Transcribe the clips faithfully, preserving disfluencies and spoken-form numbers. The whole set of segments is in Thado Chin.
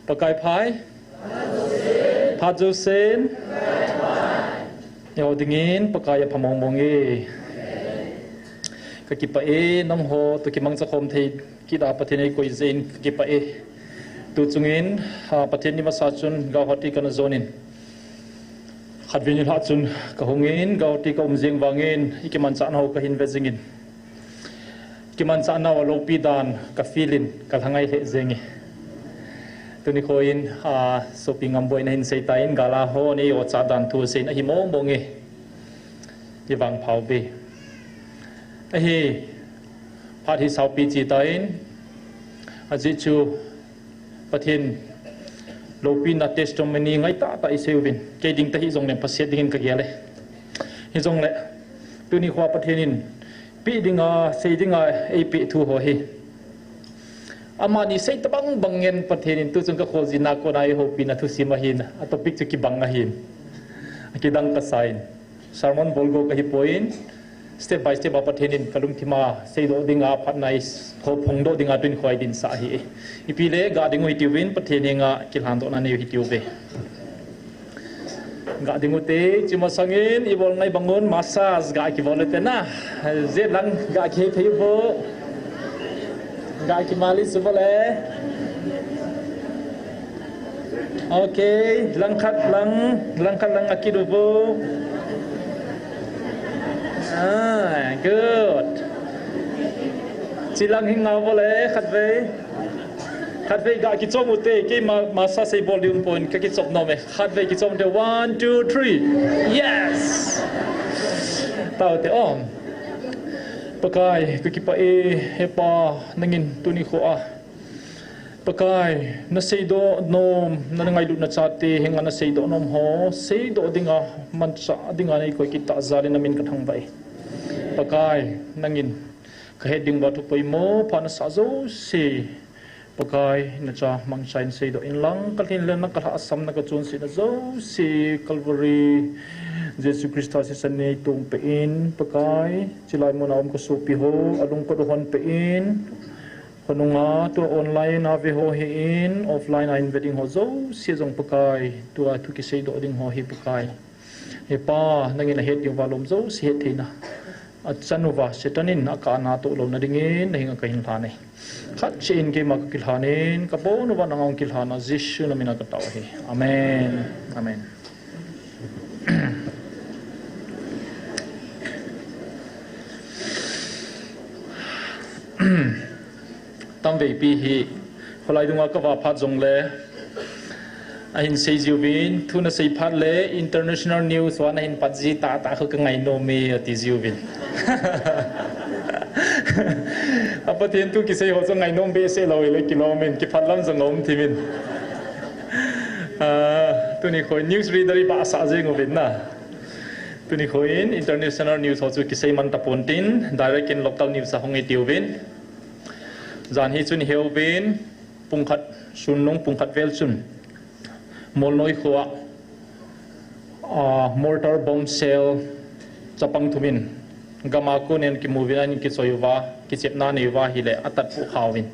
Pakai phai. Phat jousen. Eiho dingin Pakai apha mong mong e. Kakipah e, nangho toh kimangcha khom thei kit a Pathen eikoi jeh in kakipah e. Tu chungin, ah, Pathen ni masa chun Guwahati kana jon in, khatvei nilhah chun kahung in, Guwahati kaum jeng vangin, ikimanchah nau kahin ve jing in, kimanchah nau alopi dan ka feel in, kalhangai lheh jeng e. Tuni kho in, ah, sopi Ngamboi nahin sei tan, gal a hon eiho chah dan thu seiyin ahi mong mong e. Ivangpha uve. Ahi, phat hi saupi chi tan, ajeh chu Pathen loupina testimony ngai tahtah isei uvin. Kei ding tahih jongleng phaset dingin kagel e. Hijongle, tuni khoa Pathen in peh dinga, sei dinga eipeh thu ho hi, amani sei tabang bang ngen Pathen in tuchung kakholjin a kona eihoupina thusim ahin, a topic chu kibang ahin. Akidang kasa in. Sermon bol go kahipoi, step by step a Pathen in kalungthim a seidoh dinga phatna eiho phongdoh dinga tuni khoa eidinsah ahi. Ipi le, ga ding u hitiuvin, Pathen henga kilhandohna nei u hitiuve. Ga ding ute, chumasangin, ibol ngai bangun, massage ga kibol ute na. Jet lang ga kihei thei uvo. Ga kimalis uvo le. Okay, langkhat lang, langkhat lang akit uvo. Ah, good. Chilang hi ngau uvo le, khatvei. Khatvei ga kichom ute, keima massage seibol ding umpon, kakichom nom e. Khatvei kichom ute, one, two, three. Yes! Tao te, oh. Pakai, kakipah e, hepa, nangin tuni khoa, Pakai, naseidoh nom, nangailutna chate henga naseidoh nom ho seidoh dinga, manchah dinga neikoi kit tah jal in namin kathangvah e. Pakai, nangin kahet ding uva thu poimo pha nasah jouse, Pakai, nacha mangchan seidoh inlang, kalhin le na kalhahsamna kachonsetna jouse, Calvary, Jesu Christa sisan neitong peh in, Pakai, chulai muna um kasopi ho, alungkot u hon peh in, khonunga tua online a ve ho hin, offline a hin ve ding ho jouse jong Pakai, tua thu kiseidoh ding ho hi Pakai, hepa, nangin ahet ding uva lom jouse hettheina achan uva, Satan in akahna tohlouna dingin nahenga kahin lhan e. Khatcheh in keima kakilhan in, kabon uva nanga hung kilhan a, Jesu namina katao ahi. Amen. Amen. Tamveipi hi, kholai dunga kava phat jongle, ahin seijiuvin, thu nasei phat le, international news a nahin patji tahtah kho kangainom e, atijiuvin. A Pathen thu kisei ho chu ngainom behseh lou hile kilom in, kiphat lam jong aum thim in. Ah, tuni kho news reader ibahsah jeng uvin na. Tuni kho in international news ho chu kisei man tapon tin, direct in local news a hung itiuvin. Jan hi chun iheuvin, pungkhat, sunlung pungkhat vel chun, Molnoi khoa, ah, mortar bomb shell chapang thum in gam a kon in kimu uvin ahin kichoi uva, kichepna anei uva ahile atat pukha uvin,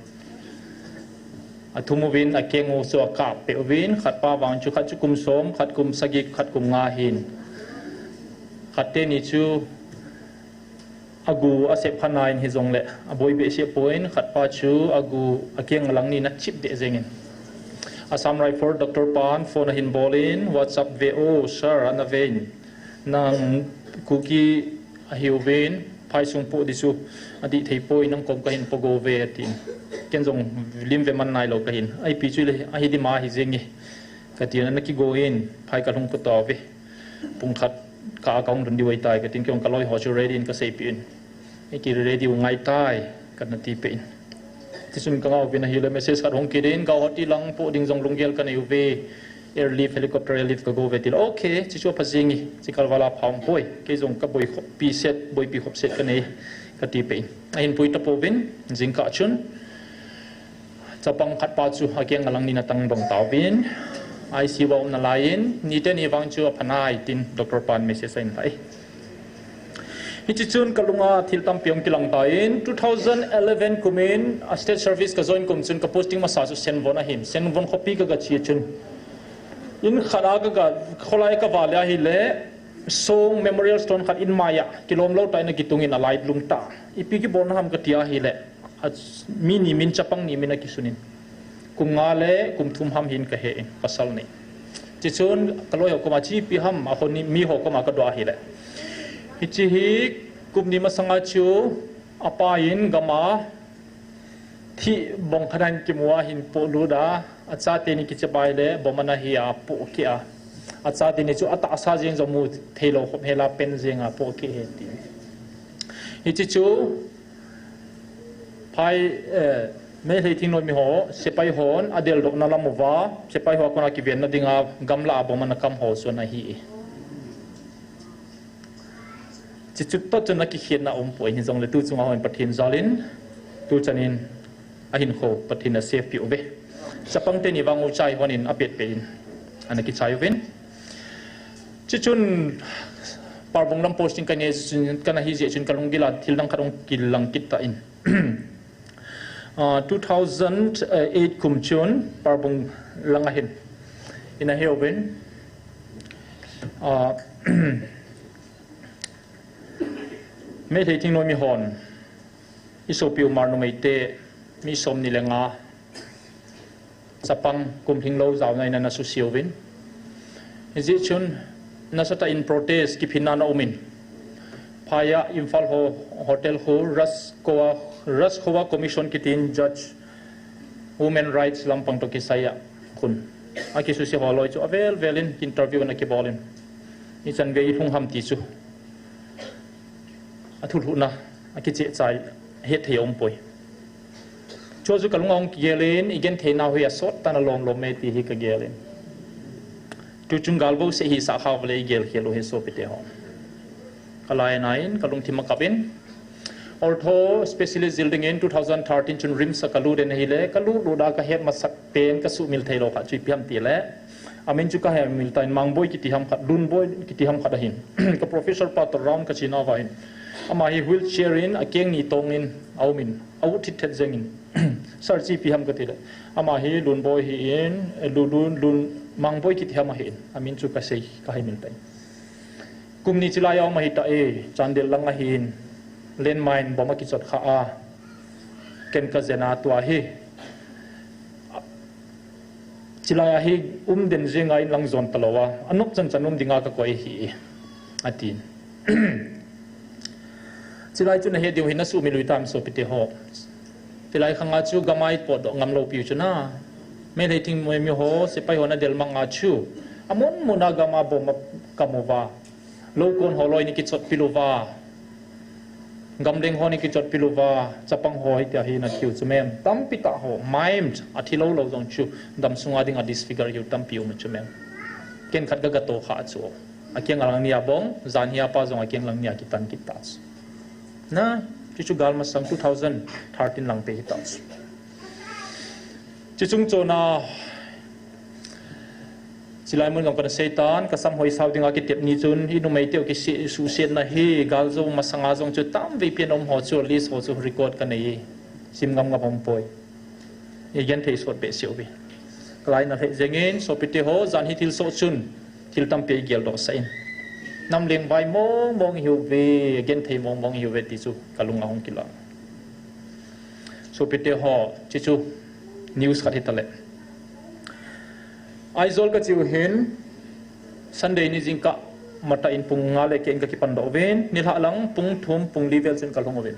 athum uvin, akeng u chu akap peh uvin, khatpa vang chu, khat chu kum som, khat kum sagi, khat kum nga ahin. Khat teni chu agu asep kha nai in hijongle aboi behseh poi, khatpa chu agu akeng alang ni in achip deh jeng in. Assam Rifle Doctor pan phone ahin bol in, WhatsApp ve o sir, ana ve in, nang Kuki ahiuvin, phaisung poh ding chu adih theipoi, nang kom kahin pogo uve atin. Ken jong lim ve man nailou kahin, ipi chu hile ahi dima ahi jeng e, katin, ana kigo in phai kalhung kit tauve. Pungkhat kah a kahung lhun diu ahitai katin, kei jong kaloi ho chu ready in kaseipeh in, iki ready u ngaitai, kana tipeh in. Tichun kangah uvin ahile message khat hung kit in, Guwahati lang poh ding jong lunggel kanei uve, airlift, helicopter airlift kago uve tile, okay, chuchu apha jeng e, chukal val a pha umpoi, kei jong kaboipi khop set, boipi khop set kanei, katipeh in. Ahin pui tapouvin, jingkah chun chapang khatpa chu akeng alang ni in atang dong tauvin, ICU a um nalai in, niteni vang chu apha nai tin doctor pan message ahin lhai. Hiche chun kalunga thil tampi hung kilang tan, two thousand eleven kumin a state service ka join kum chun ka posting masa chu Senvon ahin, Senvon khopi ka ga che chun. In khat a ka ga, kholai ka vale ahile, Song Memorial Stone khat in maiya, kilom lou tah in akitungin alai lum ta. Ipi kibolna ham ka ti ahile, a, mi ni min, chapang ni min akisunin. Kum nga le kum thum ham hin ka he in, pasal ni. Hiche chun ka loi ho koma, ipi ham, a ho ni, mi ho koma ka doh ahile. Hiche hi kum ni masanga chu, apa in gama, thih bong khat ahin kimu a ahin polut a, achate ni kichebai le, bomb ana hi a poh keh a. Achate ni chu atahsa jeng jong mu thei lou khop hel a pen jeng a poh keh e ti. Hiche chu, phai, eh, Meitei thingnoimi ho, sepai hon adeldohna lam uva, sepai ho a kona kivenna dinga gamla a bomb ana kam ho chu ana hi e. Hiche chu toh chun akikhetna aumpoi, hijongle tu chunga hon Pathen jalin, tu chanin ahinkho Pathen in a save peh uve. Chapang teni vang u chai honin apet peh in, ana kichai uvin. Hiche chun Parbung lam posting ka nei chun, ka na hi jeh chun ka lunggil a thil dang khat hung kilang kit tan. Ah, two thousand eight kum chun Parbung lang ahin, ina he uvin. Ah, Meitei thingnoimi hon, i sopi u Hmar numeite, mi som ni le nga, chapang kum lhinglou jaona in ana susia uvin. Hijeh chun, nasatah in protest kiphinna ana umin. Phai a Imphal ho, hotel khu, Raj Khowa, Raj Khowa Commission kitin judge, women rights lampang toh kisai a khun. Akisusia ho loi chu avel vel in interview ana kibol in. Ichan vei lhung ham ti chu. Athulhuhna, akichehchai, hetthei aumpoi. Chu chu ka lunga hung kigel in, i genthei nau hi asot tan alom lom e ti hi ka gel in. Tu chung gal bouseh hisah kha uvale i gel khel u hi sopite ho. Ka lai a in, ka lungthim a kap in. Ortho specialist jil dingin two thousand thirteen chun RIMS a ka lut in ahile, ka lut lut a ka het masat pen ka suhmil thei lou khat chu ipi ham tile. Amin chu ka hemil tan, Mangboi kiti ham khat, Lunboi kiti ham khat ahin. Ka professor pa toh round ka chena uva hin. Ama hi wheelchair in, akeng ni tong in, aumin, a ut thit thet jeng in. Sir, chu ipi ham ka tile. Ama hi Lunboi ahin, eh, Lu-, Lun, Lun, Mangboi kiti ham ahin. Amin chu ka sei, ka hemil tan. Kum ni chilai a um ahi ta e, Chandel lang ahin, landmine bomb akichot kha a. Ken ka jen a tua hi. Chilai a hi um den jeng a in lang jon talou a, anop chan chan um dinga ka koi ahi, atin. Chilai chu na he diu hi na suhmil u tam sopite ho. Chilai khang a chu gam a i potdoh ngam lou piu chu na. Meitei thingnoimi ho, sepai ho na del mang a chu. Amun mun a gam a bomb a kam uva. Lou kon ho loi ni kichot pil uva. Gamleng ho ni kichot pil uva, chapang ho hitia hi na thiu chu mem. Tampi tah ho, maimed, athi lou lou jong chu, dam sunga dinga disfigure hiu tampi um chu mem. Ken khat ka ga to kha chu. Akiang lang nia bong, jan hi apa jong akiang lang nia kitan kit ta chu. Na, chu chu gal masang two thousand thirteen lang pe hi ta chu. Chuchung chona, chilai mun jong kana sei tan, ka sam hoi sao dinga kitep ni chun, i numeiteu kisi-, suhsetna hi, gal jong masanga jong chu tam vei pen um ho chu, list ho chu record ka nei, sim ngam ngam um poi. I genthei sot behseh uve. Ka lai na lheh jeng in, sopite ho, jan hi thilsoh chun, thil tampi i geldoh sah in. Nam leng vai mong mong i hiu ve, genthei mong mong i hiu ve ti chu, ka lung a hung kilang. Sopite ho, chu chu news khat hi ta le. Aizawl ka chiu hin, Sunday ni jingkah matah in pung nga le keh in ka kipan doh uvin, nilhah lang pung thum pung li vel chun ka lhung uvin.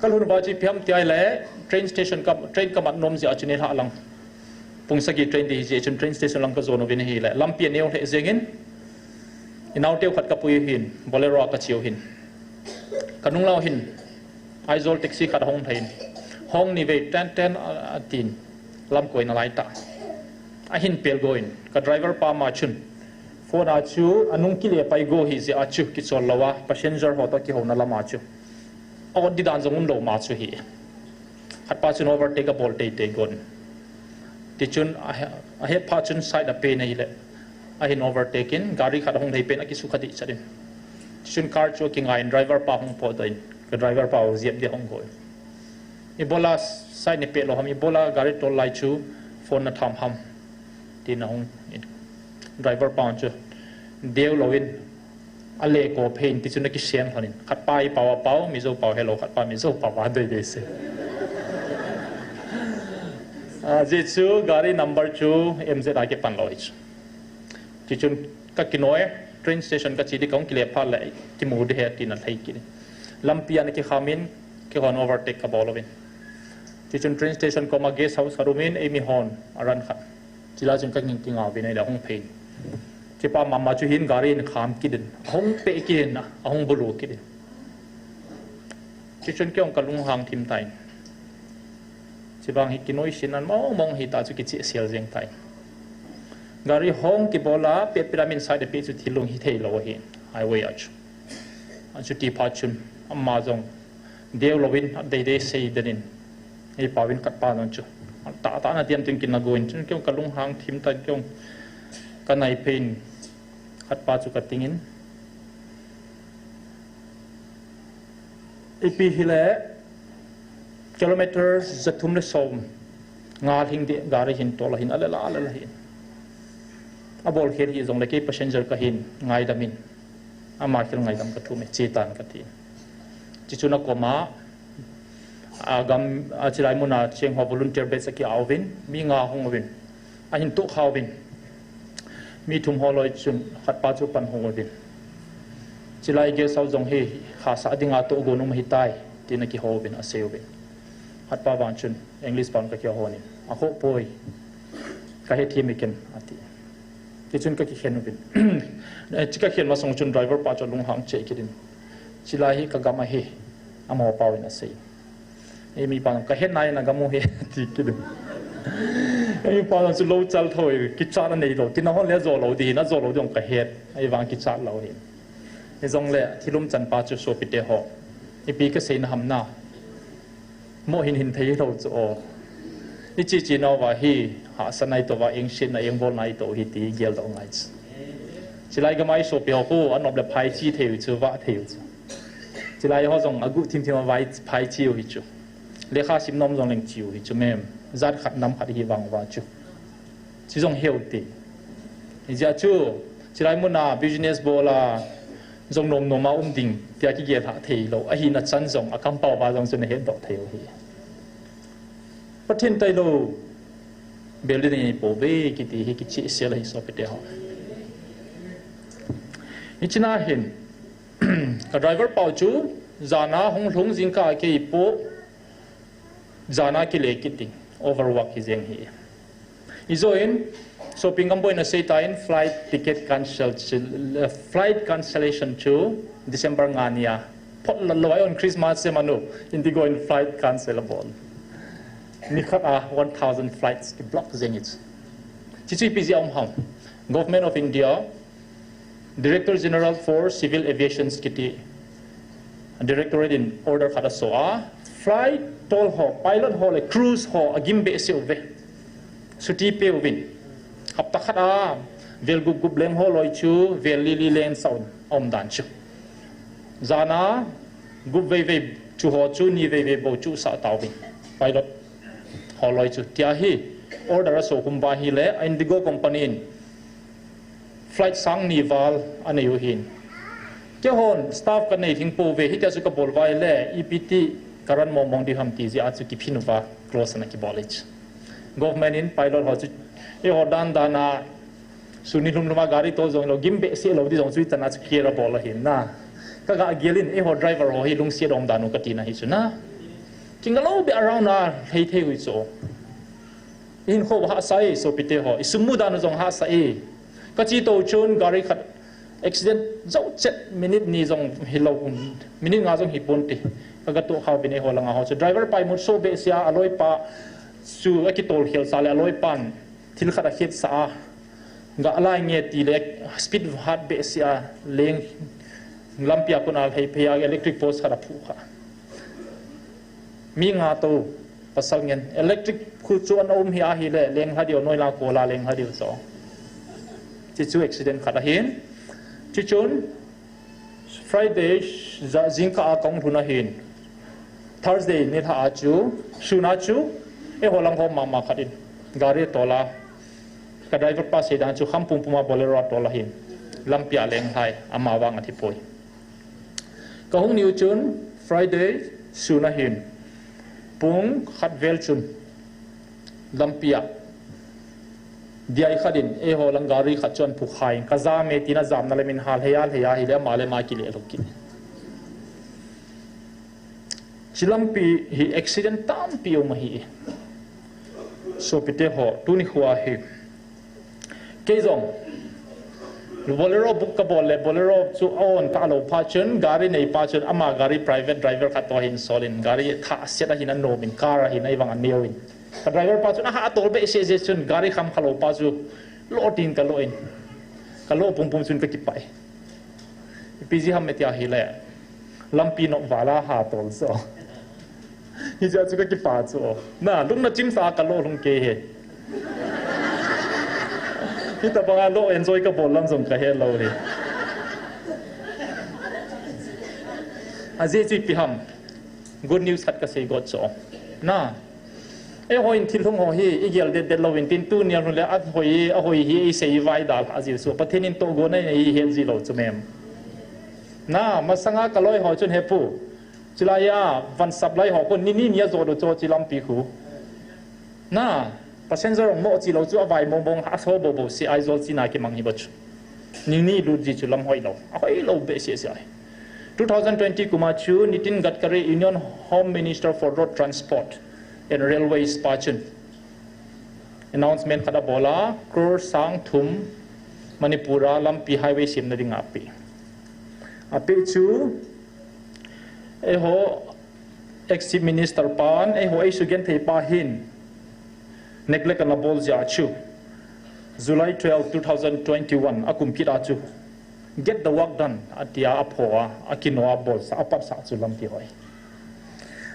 Ka lhun uva chu ipi ham ti ahile, train station ka, train ka mat nom jeh a chu nilhah lang. Pung sagi train ti hi jeh chun train station lang ka jon uvin ahile, lampi a neo lheh jeng in, i nauteu khat ka pui u hin, Bolero a ka chiu hin. Ka nung lau hin, Aizawl taxi khat ahung lhai in, hong ni vei ten ten a, atin, lam koi na lai ta. Ahin pel go in, ka driver pa ama chun, phone a chu, anung kile pai go hi jeh a chu, kichol lou a, passenger ho toh kihouna lam a chu. A ot di dan jong um lou ma chu hi. Khat pa chun overtake a bol tei tei gon. Ti chun a he, a het phat chun side a pen ahile. Ahin overtake in, gari khat ahung lhai pen a kisukha dih chat in. Chun car chu kingai in driver pa hung potdoh in, ka driver pa u jep dia hung go in. Ibola side ni peh lou ham, ibola gari tol lai chu phone na tham ham, tin ahung in. Driver pa chu deu lou in, ale ko phe in, tichun akisen lhon in. Khat pa i pao a pao, Mizo pao helou, khat pa Mizo pao a dei dei se. Ah, jeh chu gari number chu M Z a kipan lou hi chu. Tichun ka kinoi, train station ka che di, ka hung kile phat le kimu di he, tin alhai kit in. Lampi a ana kikham in, kihon overtake ka bol uvin. Tichun train station koma guest house khat um in, eimi hon aran khat. Chila chun ka ging kingah uvin, ahile ahung phe in. Chipa mama chu hin gari in kham kit in, ahung peh kit in, ahung bulu kit in. Tichun kei jong ka lunghang thim tan. Chuvang hi kinoisin an mong mong hita chu kichehsel jeng tan. Gari hong kibol a, pet pet a min side a peh chu thil hung hithei lou ahi, highway a chu. Achuti phat chun, ama jong deu lou in, adei dei sei den in. Ei pao in khat pa jong chu. Tah tah na tiam tin kin na go in chun, kei jong ka lunghang thim tan, kei jong ka nai phe in khat pa chu ka ting in. Ipi hile, kilometer jathum le som nga lhing di gari hin tol ahin, alela, alela hin. Abol khel hi jongle kei passenger ka hin ngaidam in. Ama khel ngaidam ka thum e, che tan ka ti. Tichun akoma, agam, achilai muna cheng ho volunteer batch aki auvin, mi nga hung uvin. Ahin toh kha uvin. Mi thum ho loi chun khat pa chu pan hung uvin. Chilai guest house jong hi hahsa dinga tohgon um ahitai, tin akihou uvin, asei uvin. Khat pa vang chun English pan ka kihou in, akhoh poi, ka hethem e ken, ati. Tichun ka kikhen uvin. Eh, chi ka khen masang chun driver pa chu lunghang cheh kit in. Chilai hi ka gam ahi, amaho pao in asei. Eimi pa jong ka het nai na gam u hi, ti kit in. Eimi pa jong chu lou chal tho e, kichat anei lou. Tina hon le ajo lou di hin, ajo lou di jong ka het. Ahivang kichat lou hin. Hijongle thil umchan pa chu sopite ho, ipi ka seina ham na. Mo hin hin thei lou chu o. I chi chi nauva hi, hahsa nai touva, engsetna, engbolna i tou hi ti geldoh ngai chu. Chilai gam a i sopi ho khu, anop le phaichi thei u chu, vah thei u chu. Chilai ho jong aguh thim thim a vai phaichi u hi chu. Lekha sim nom jong leng chi u hi chu mem. Jat khat nam khat hi vang uva chu. Chi jong heu te. Hijeh chun, chilai muna business bol a, jong nom nom a um ding, tia kigel hah thei lou. Ahina chan jong, a kampao va jong chu na hetdoh thei u hi. Pathen tailou, bel ding nei pouve, kiti hi kichehsel ahi sopite ho. Hichea hin, ka driver pau chu, jana hung lhung jingkah kei po, jana kile kit ding, overwork hi jeng hi. Ijo in, shopping gam boina sei ta in flight ticket cancel, uh, flight cancellation chu December nga nia. Phot la lou a on Christmas se manu, Indigo in flight cancel abol. Nikhat a one thousand flights ki block jeng hi. Chichi pi ji um ham. Government of India, Director General for Civil Aviation kiti Directorate in order khat aso a, flight tol ho, pilot ho le crews ho agim behseh uve. Chuti pe uvin. Hapta khat a, vel gup gup leng ho loi chu, vel li li leng sa un, um dan chu. Jana, gup vei vei chu ho chu, ni vei vei bou chu sa tauvin. Pilot ho loi chu. Tia hi, order aso khum uva ahile, Indigo Company in, flight sang ni val anei u hin. Keihon staff kanei thing pouve, hitia chu kabol uva ahile, ipi ti ka run mong mong ding ham ti jeh a chu kiphin uva, close ana kibol e chu. Government in pilot ho chu, eiho dan dan a, suni lhum lhum a gari tol jong lou, gim behseh lou ding jong chu ichan a chu care abol ahin na. Kaga gel in, eiho driver ho hi lungset um dan u kati na hi chu na. Kinga lou beh around a, lhei thei u hi chu. Ihinkho hahsa e, sopite ho. Isum mu dan u jong hahsa e. Kache tou chun gari khat accident jou chet minute ni jong hilou, minute nga jong hipon te. Kaga toh kha uvin eiho langa ho chu. Driver pa imut so behseh a, aloipa chu akitol khel sa le aloipan thil khat akhetsah a. Ga lai nge ti le speed hat behseh a leng lampi a kon a lhei phei a electric post khat aphu kha. Mi nga tou pasal ngen. Electric khu chu ana um hi ahile, leng lha diu, noi la ko la leng lha diu chu. Chi chu accident khat ahin. Chi chun, Friday, ja-, jingkah a kahung lhun ahin. Thursday nilhah a chu, sun a chu, eiho lang ho mama khat in gari tol a, ka driver pa seidan chu kham pumpum a Bolero a tol ahin. Lampi a lenglhai, ama vang athipoi. Kahung niu chun Friday sun ahin, pung khat vel chun lampi a D I khat in eiho lang gari khat chu ahin phukhai in, ka jam e tin ajamna le min hal hei a, hei a, hile ama le ama kile lou kit. Chi lampi hi accident tampi um ahi. Sopite ho, tuni khoa hi kei jong Bolero book kabol le, Bolero chu a-on kah lou phat chun, gari neipa chun ama gari private driver khat toh ahin sol in, gari thah set ahin anom in, car ahin ahivang aneo in. Ka driver pa chun aha tol behseh jeh chun, gari kham khalou pa chu lo tin kalo in, kalo pumpum chun kakipah e. Ipi jeh ham tia hile, lampi nop val a ha tol so. Hijeh chu kakipah chu. Na, lungna chimsa kalo lhung kei e. Hitabang a lo enjoy kabol lam jong kahe lou hi. Ajeh chu ipi ham. Good news khat kasei got chu. Na, eiho in thil hung ho hi igel det det lou in tin, tunia lhun le ahoi, ahoi hi isei vai dal ajiu chu. Pathen in tohgon anei ihet ji lou chu mem. Na, masanga kaloi ho chun, he pu, chilai a van sap lai ho khu nini nia jo do cho chi lampi khu. Na, passenger ong mo chi lou chu avai mong mong, aso bo bo si Aizawl china kimang hi bo chu. Nini lut ji chu lam hoi lou. Ahoi lou behseh seh ahi. Two thousand twenty kum a chu Nitin Gadkari, Union Home Minister for Road Transport and Railways pa chun announcement khat abol a, crore sang thum Manipur a lampi highway semna dinga ape. Ape chu, eiho ex-Chief Minister pan, eiho eisugenthei pa hin neglect ana bol jeh a chu, July twelve, two thousand twenty-one a kum kit a chu, "Get the work done," atia apho a, akino a bolsa, apatsah chu lampi hoi.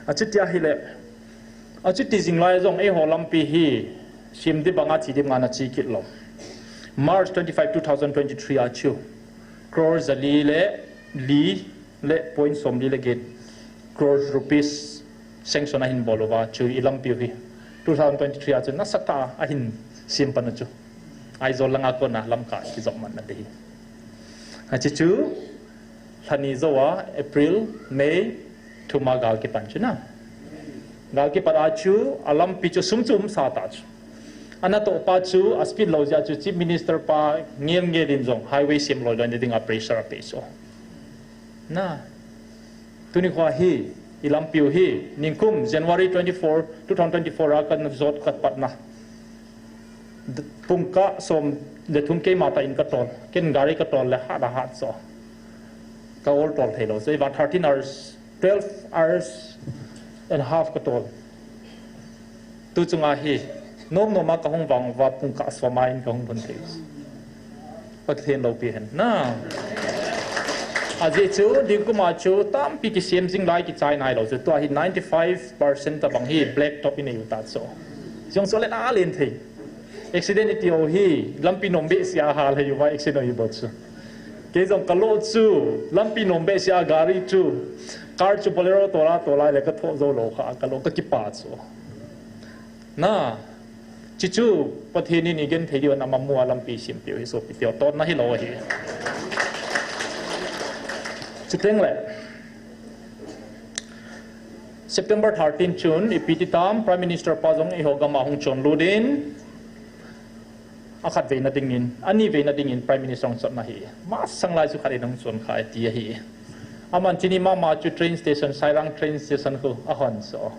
Achuti ahile, achuti jing lai jong eiho lampi hi sem ding banga chi ding banga ana chi kit lou. March twenty-five, two thousand twenty-three a chu, crore jali le li le point somli le get crore rupees sanction ahin bol uva chu ilampiu hi two thousand twenty-three a chu nasatah a ahin sem pan u chu Aizawl langa kona Lamka kijop man na te hi. Achi chu lhani jou a April, May, thum a gal kipan chu na. Gal kipat a chu alampi chu sum chu umsa ta chu. Anatoh pa chu aspeed lou jeh a chu Chief Minister pa ngel ngel in jong highway sem loi loi na dinga pressure ape chu. Na. Tuni khoa hi, ilampiu hi, ningkum January twenty-four, two thousand twenty-four a kana jot kapat na. D-, pungkah som le thum keima tah in katol. Ken gari katol le hat a hat chu. Ka ol tol thei lou. So, iva thirteen hours, twelve hours and half katol. Tu chunga hi, nom nom a kahung vang uva pungkah som a in kahung lhun thei. Pathen loupi hen. Na. Ajeh chu, ningkum a chu, tampi kisem jing lai kichai nai lou chu. Tua hi ninety-five percent tabang hi black top inei u ta chu. Jong chu le na len thei. Accident iti ho hi, lampi nom behseh a hal hei uva accident hi bo chu. Kei jong kalo chu, lampi nom behseh a gari chu, car chu Bolero tola tola le kathoh jou lou kha, kalo kakipah chu. Na, chi chu Pathen in igenthei diu na mamu a lampi sempiu hi sopite ho, totna hilou ahi. Chuteng le, September thirteen chun, ipi ti tam, Prime Minister pa jong eiho gam a hung chon lut in, akhat veina dingin, ani veina dingin Prime Minister hung chon na hi. Masang lai chu khat in hung chon kha e ti ahi. Aman chini mama chu train station, Sairang train station khu ahon so.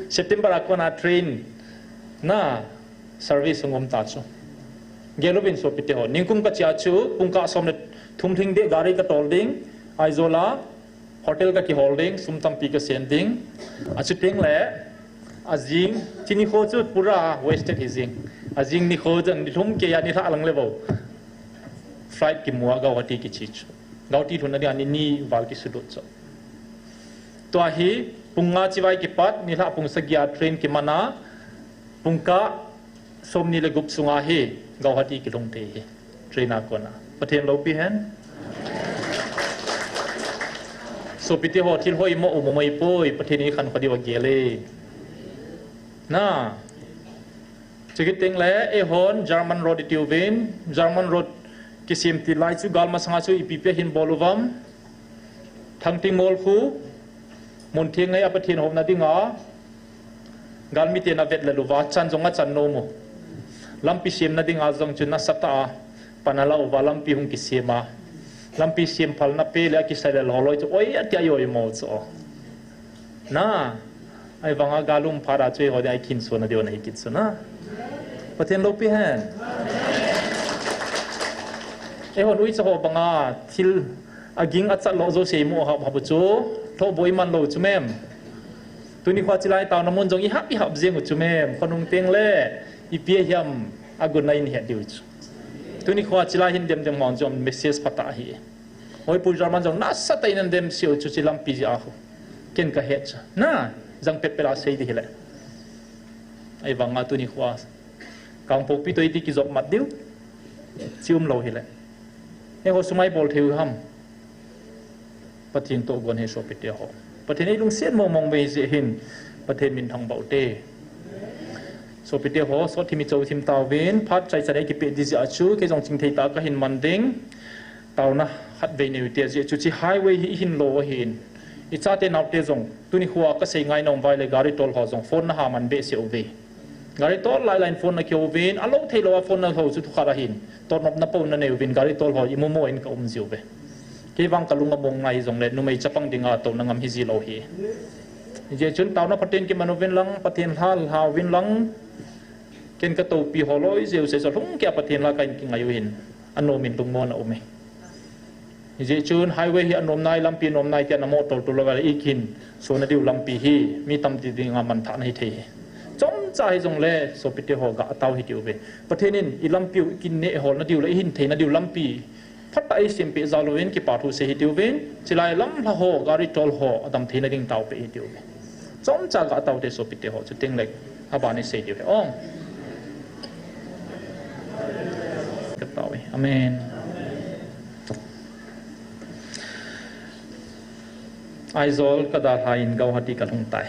September a kona train na service hung um ta chu. Gel uvin sopite ho. Ningkum kachia chu, pungkah som le thum lhing ding gari katol ding, Aizawl a, hotel kakihol ding, sum tampi kasen ding. Achuteng le, ajing, chini kho chu pura wasted hi jing. Ajing nikho jong nilhum kei a nilhah lang le bo. Flight kimu a Guwahati kiche chu. Guwahati lhunna dia ni ni val kisulut chu. Tua hi, pung nga chibai kipat, nilhah pung sagi a train kiman a, pungkah somni le gup sunga hi Guwahati kilhung thei hi. Train a kona. Pathen loupi hen. Sopite ho, thil hoimo um umai poi, Pathen in i khankho diu agel e. Na. Chukit teng le, eihon German road i tiuvin, German road kisem ti lai chu gal masanga chu ipi pi ahin bol uvam. Thangting mol khu, mun theng ngai a Pathen houna dinga, galmite na vet lel uva, chan jong achan nom u. Lampi semna dinga jong chu nasatah a pan ala uva, lampi hung kisem a. Lampi sem phalna pe le akisai lel ho loi chu, oi, ati a oi mo chu. Na, ahivanga gal um phat a chu eiho dia i khin suhna diu ahi kit chu na. Pathen loupi hen. Eihon uicha ho banga thil aging achat lo jouse imu hap hap u chu, thohboi man lou chu mem. Tuni khoa chilai taona mun jong i hap i hap jeng u chu mem. Khonung teng le, ipi ahiam agun na in het diu chu. Tuni khoa chilai hin dem dem hon jong message phatah ahi. Hoipu German jong nasatah in ana dem seh u chu chi lampi jeh a khu. Ken ka het chu. Na, jang pet pet a sei di hile. Ahivanga tuni khoa Kangpokpi toh iti kijop mat diu. Chi um lou hile. Eiho sum a i bol thei u ham. Pathen toh gon hi sopite ho. Pathen in eilungset mong mong uve hijeh hin. Pathen min thangvah u te. Sopite ho, sot thim i chou thim tauvin, phat chaichan a i kipeh di jeh a chu, kei jong chingthei tah a kahin man ding. Taona khatvei nei u te, ajeh chu chi highway hi i hin lo ahin. I chate naote jong, tuni khoa kasei ngai nom uva ahile gari tol ho jong phone na ha man behseh uve. Gari tol lai lai in phone na kiho uvin, alo thei lou a phone na ho chu thukhat ahin. Totnopna pou na nei uvin, gari tol ho i momo in ka um jiu ve. Kei vang ka lung among ngai hijongle, numei chapang dinga touna ngam hi ji lou hi. Hijeh chun taona phaten kiman uvin lang, Pathen lha lha uvin lang, ken ka toupi ho loi jeh u sei so lhung kei a Pathen lha kahin kingai u hin, anom in lungmon a um e. Hijeh chun highway hi anom nai, lampi anom nai tia na mo tol tol lou vale, i kin sona diu lampi hi, mi tamtah dinga manthahna hi thei hi. Chomcha hijongle, sopite ho gah tau hiti uve. Pathen in i lampi u i kin neh holna diu le, i hin theina diu lampi phatah a eisempeh jal uvin, kipa thu sei hiti uvin, chilai lamlha ho, gari tol ho, adam theina ding tao peh hiti uve. Chomcha gah tau te sopite ho, chuteng le, aban i sei diu he. Ong. Ka tao e. Amen. Aizawl ka dalha in Guwahati ka lhung tai.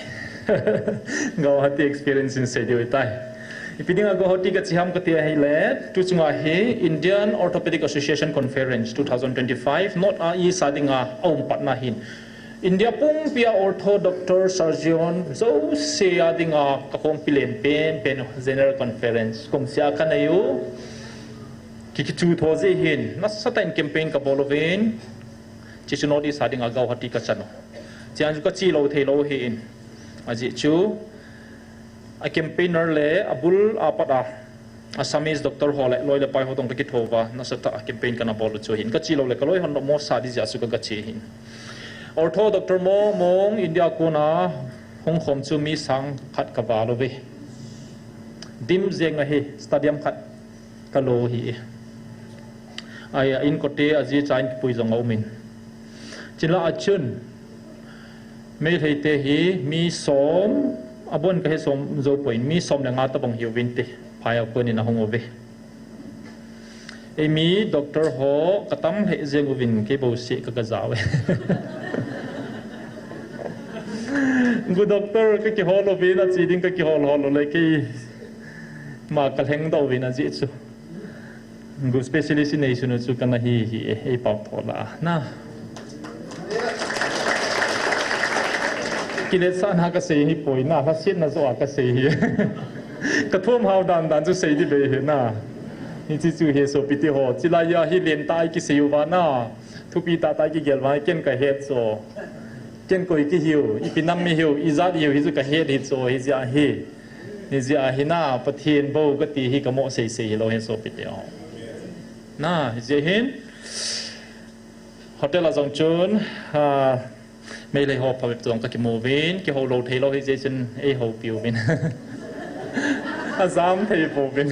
Guwahati experience in sei diu tai. Ipi dinga Guwahati ka chi ham ka ti ahile, tu chunga hi Indian Orthopedic Association Conference two thousand twenty-five, North a East a dinga aum patna hin. India pumpia ortho doctor surgeon jouse a dinga ka khompi len pen pen general conference kum sia ka nei u. Ki kichu tho jeh hin, nasatah in campaign ka bol uvin. Chuche chu North East a dinga Guwahati ka chan u. Chuin chu ka chi lou thei lou ahin. Ajeh chu, a campaigner le abul a pat a Assamese doctor ho le loi le pai ho toh ka kitho uva, nasatah a campaign kana bol u chu ahin. Ka chi lou le ka loi hon mo sa di jeh a chu ka, ka chi ahin. Ortho doctor mong mong India kona hung khom chu mi sang khat ka val uve. Dim jeng ahi, stadium khat ka lo hi. Ai, a inkote a ji cha in kipui jong a um in. Chule a chun, Meitei te hi mi som, abon ka he som jou poi, mi som le nga tabang hiuvin te, phai a kon in ahung uve. Ei mi doctor ho ka tam lheh jeng uvin kei bou seh ka ka jao e. Gu doctor ka kihol uvin a chi ding ka kihol hol u le kei ma ka lheng doh uvin ajeh chu. Gu specialist i nei sunu chu kana hi hi e, ei pau tho la na. Kiletsahna ka sei hi poi na, lhasetna joh a ka sei hi. Ka thum hau dan dan chu sei di bei hi na. Hiche chu hi sopite ho. Chilai a hi lentah a i kisei uva na. Thupi tah tah i kigel uva ken ka het chu. Ken koi kihiu, ipi nam mi hiu, ijat hiu, hichu ka het hi chu, hijeh a hi. Hijeh a hi na, Pathen bou kati hi ka mo sei sei hilou hi sopite ho. Na, hijeh hin, hotel a jong chun, a, Meitei ho phabep toh jong ka kimu uvin, kihou lou thei lou hijeh chun ei houpi uvin. Ajam thei pouvin.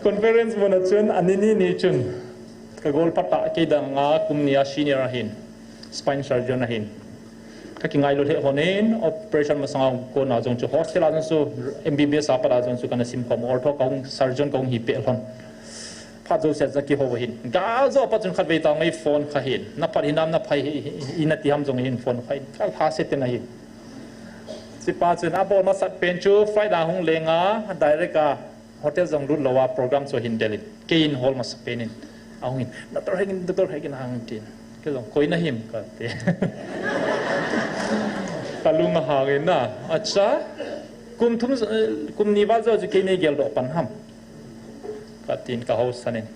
Conference mun a chun, ani ni ni chun, ka gol phat a kei dang a kum ni a senior ahin, spine surgeon ahin. Ka kingailu lheh hon in, operation masanga kona jong chu hostel a jong chu, M B B S a pat a jong chu kana sim khom, ortho kahung, surgeon kahung hi peh lhon. Phat jouse a kihou ahin. Gal jo pa chun khatvei tah ngai phone kha hin. Na phat hinam na phai hi, hi, hi, ina ti ham jong hin phone kha hin. Ka lha se te na hin. Chupa chun abol masat pen chu flight a hung leng a, direct a hotel jong lut lou a program chu hin del in. Kei in hol masat pen in. Ahung in. Doctor Hegin, Doctor Hegin ahung tin. Kei jong koi na him kati. Ka lung ahang in na. Acha. Kum thum, eh, kum ni val jo chu kei nei geldoh pan ham. Katin ka housan in.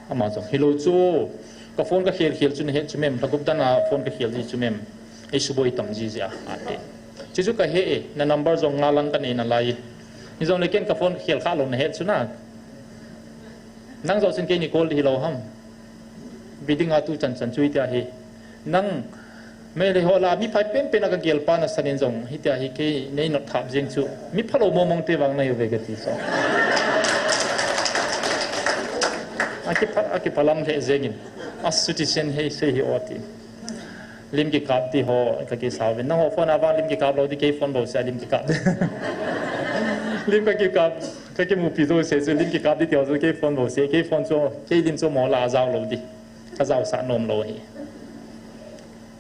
Ama jong, "Hilou chu, ka phone ka khel khel chu nahet chu mem, lha gup dan a phone ka khel ji chu mem. Ei suboi tam ji jeh a," ati. Chuchu kahe e, na number jong nga lang kanei nalai. Hijongle ken ka phone ka khel kha lou nahet chu na. Nang joh chun keini call di hilou ham. Biding a tu chan chan chu hitia hi. Nang, Meitei ho lah a mi pha penpen a ka gel pa nasan in jong, hitia hi kei nei not thap jeng chu. Mi phalou mong mong te vang nahiuve kati so. Akipha, akipha lam lheh jeng in. Asuti chen hei sei hi o ti. Lim kikap ti ho, ka kisa uvin. Nangho phone a vang lim kikap lou di, kei phone bou se a lim kikap di. Lim ka kikap, ka kimupi jouse chu, lim kikap di ti ho chu, kei phone bou se, kei phone chu, kei lim chu mo lah a jao lou di. Ka jaosah nom lou hi.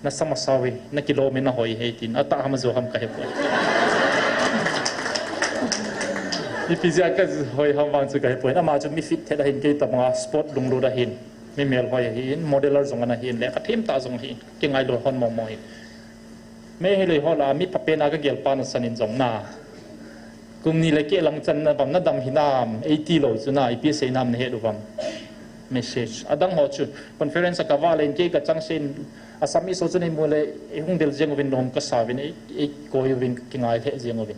Na sa masa uve, na kilom e, na hoi e tin, atah ham ajo ham ka hepoi. Ipi jeh a ka hoi ham vang chu ka hepoi. Ama chu mi fit thet ahin, kei tabang a sport lunglut ahin. Mi melhoi ahin, modeler jong ana hin, lekha them tah jong ahin. Kingailu hon mong mong hin. Meitei ho lah a mi pha pen a ka gel pa nasan in jong na. Kum ni le keh lang chan na bang na dam hinam, ei ti lou chu na, ipi sei nam nahet u vang. Message. Adang ho chu, conference a ka va le in kei ka chang se in, Assamese ho chu nei mu le, ei hung del jeng uvin nom ka sa uvin, ei, ei koi uvin, kingai lheh jeng uvin.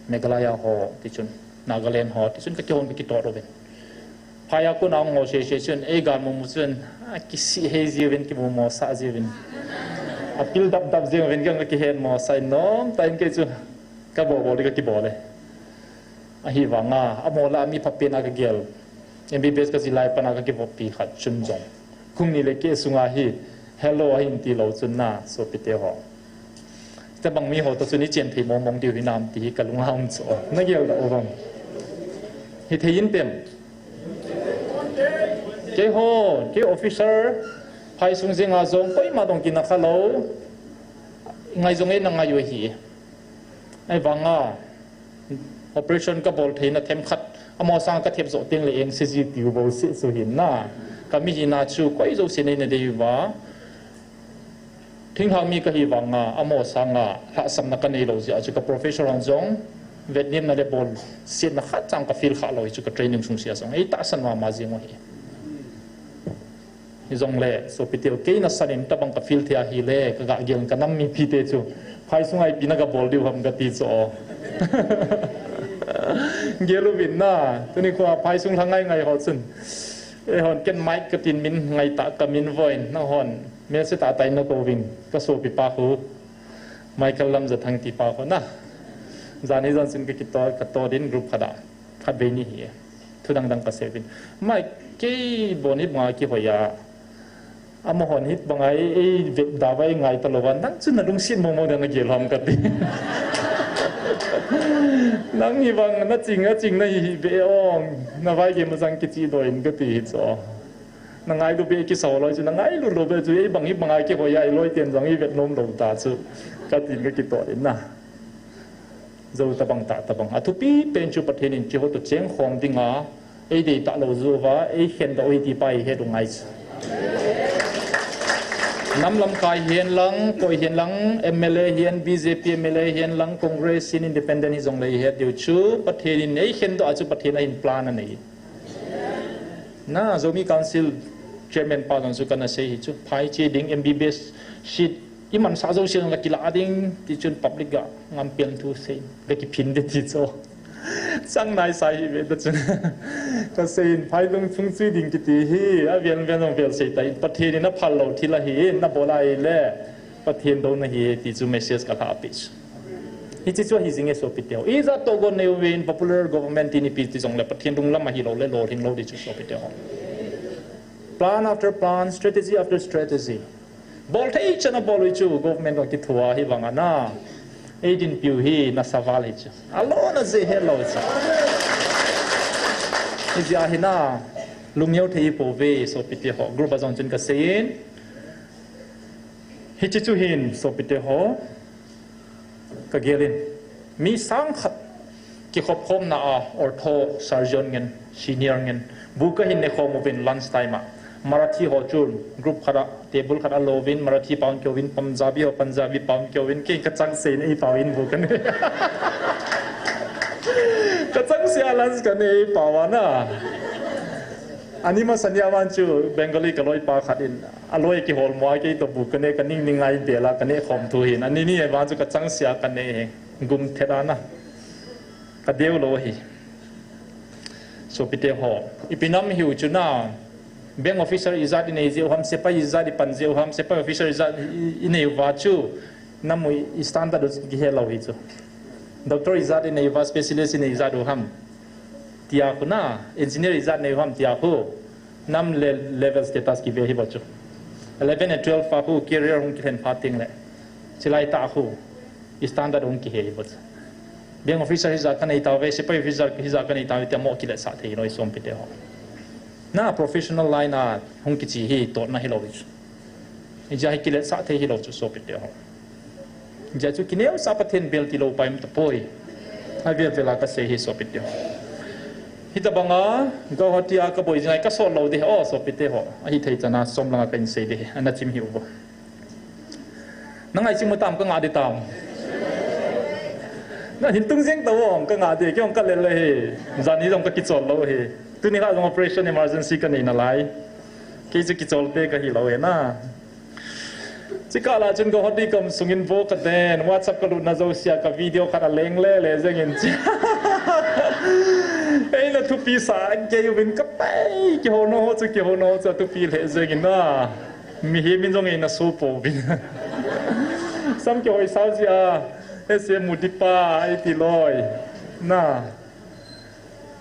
Meghalaya ho, ti chun, Nagaland ho, ti chun ka kihon ka kitot uvin. Phai a kon a hung ho se se chun, ei gal mu mu chun, a kisih hei ji uvin, kimu mo sa ji uvin. A pil dap dap ji uvin, ka kihet mo sa in nom, ta in kei chu, ka bol bol di ka kibol e. Ahivang a, amaho lah a mi pha pen a ka gel. M B B S ka ji lai pan a ka kivop pi khat chun jong. Kum ni le keh sunga hi, hello ahin ti lou chun na, sopite ho. Tabang mi ho toh chun i chen thei mong mong diu hinam ti hi ka lung a um chu. Na gel da u vang. Hithei in tem. Kei ho, kei officer, phai sung jeng a jong, koima dong kina kha lou. Ngai jong ei na ngai u hi. Ahivang a, operation ka bol theina themkhat, amaho sang ka thep joh teng le eng se ji tiu bou se chu hin na. Ka mi hina chu koi jouse nei na dei uva. Thinglhang mi ka hi vang a, amaho sang a, lhahsamna ka nei lou jeh a chu ka professor hon jong, vetnemna le bolsetna khat chang ka feel kha lou hi chu ka training sung se a jong. Ei tahsan mama jeng u hi. Hijongle, sopite u, kei nasan in tabang ka feel thei ahile, ka ga gel ka nam mipi te chu. Phai sunga ipi na ga bol diu ham ka ti chu o. Gel uvin na, tuni khoa phai sung lha ngai ngai ho chun. Eihon ken Mike ka tin min ngai ta ka min voin, nanghon. Mel se ta tai na ko vin, ka sopi pa khu. Michael Lamjathang ti pa khu na. Jan hi jan sin ka kito, ka to din group khat a. Khatvei ni hi. Thu dang dang ka sei uvin. Mike, kei bon hi banga kihoi a. Amahon hi banga ei, ei vet da vai ngai ta lou va. Nang chu na lungset mong mong dan na gel ham ka ti. Nang hi bang na ching, a ching na hi hi be ong. Na vai ge ma jang kichi doin ka ti hi chu. Na ngailu be kisa loi chu, na ngailu lou be chu, ei bang hi banga kihoi a, ei loi ten jang ei vet nom lou ta chu. Ka tin ka kito in na. Jou tabang tah tabang. Athupi pen chu Pathen in kihou toh cheng khom dinga, ei dei ta lou jou va, ei khen doh u hi ti pa i het u ngai chu. Nam lamkai hihen lang, koi hihen lang, M L A hihen, B J P M L A hihen lang, Congress hihen, Independent hi jong le i het diu chu, Pathen in ei khen doh a chu Pathen a hin plan a nei. Na, Zomi Council Chairman pa jong chu kana sei hi chu, phai che ding M B B S seat, i mansa jouse jong ka kila ding, ti chun public ga ngam pen thu sei, ka kiphin de ti chu. Chang nai sai hi ve ta chun. Ka sei in, phai lung chung chui ding kiti hi, a ven ven jong vel sei ta in, Pathen in a phal lou thil ahi, na bol a i le, Pathen douna hi, ti chu message ka lha pi chu. Hiche chu ahi jing e sopite ho. Ijat toh gon nei uvin popular government tin ipi ti jong le Pathen lunglam ahi lou le lolhing lou di chu sopite ho. Plan after plan, strategy after strategy. Bol thei chan a bol u chu government jong kithua hi vang a na. Ei dinpiu hi nasa val hi chu. Alona jeh he lou chu. Hijeh a hin a, lungneo thei ipouve, sopite ho, group a jong chun kaseiyin. Hiche chu hin, sopite ho, kagelin. Mi sang khat kikhop khomna a, ortho surgeon ngen, senior ngen. Bu kahin nekhom uvin lunch time a. Marathi ho chun group khat a, table khat a louvin, Marathi pao hung kihouvin, Punjabi ho, Punjabi pao hung kihouvin, kei kachangseh in eipao in bu kanei. Kachangseh a lunch kanei eipao a na. Ani masa nia vang chu Bengali kaloipa khat in, aloi kiholmo a kei toh bu kanei, kaning ning ngai bel a kaneh khom thu hin. Ani ni vang chu kachangseh a kanei hi. Gum thet a na. Kadeu lou hi. Sopite ho, ipi nam hiu chu na, bank officer ijat inei jeh u ham, sepai ijat ipan jeh u ham, sepai officer ijat i, inei uva chu, nam u standard u kihe lou hi chu. Doctor ijat inei uva, specialist inei ijat u ham, tia khu na, engineer ijat inei u ham, tia khu, nam le level status kive hi bou chu. Eleven and twelve a khu career hung kilhen phat teng le, chulai tah khu standard hung kihe hi bou chu. Bank officer hijat kanei tauve, sepai officer hijat kanei tauve, tia mo kiletsah thei lou hi sopite ho. Na professional line a hung kiche hi totna hilou hi chu. Hijeh a hi kiletsah thei hilou chu sopite ho. Hijeh a chu kineosah Pathen bel tilou pai um tapoi. Avel vel a kasei hi sopite ho. Hitabang a, Guwahati a kaboi jing a kasol lou ding, o sopite ho. Ahithei chan a som lang a kahin sei ding, ana chim hih uvo. Nang ngai chim u tam, kanga ding tam. Nahin tung jeng tauvo, kanga ding, kei jong kalel le hi. Jani jong kakichol lou hi. Tuni kha jong operation emergency kanei nalai. Kei chu kichol te kahi lou hi na. Chukah lah chun Guwahati gam sungin vo kaden, WhatsApp kalutna jousea ka video khat aleng le le jengin. Eina thupi sa kei uvin kapai, kihouna ho chu, kihouna ho chu athupi lheh jengin na. Mihem in jong eina so pouvin. Sam kihoi sao jeh a, S M Modi pa, eiti loi. Na.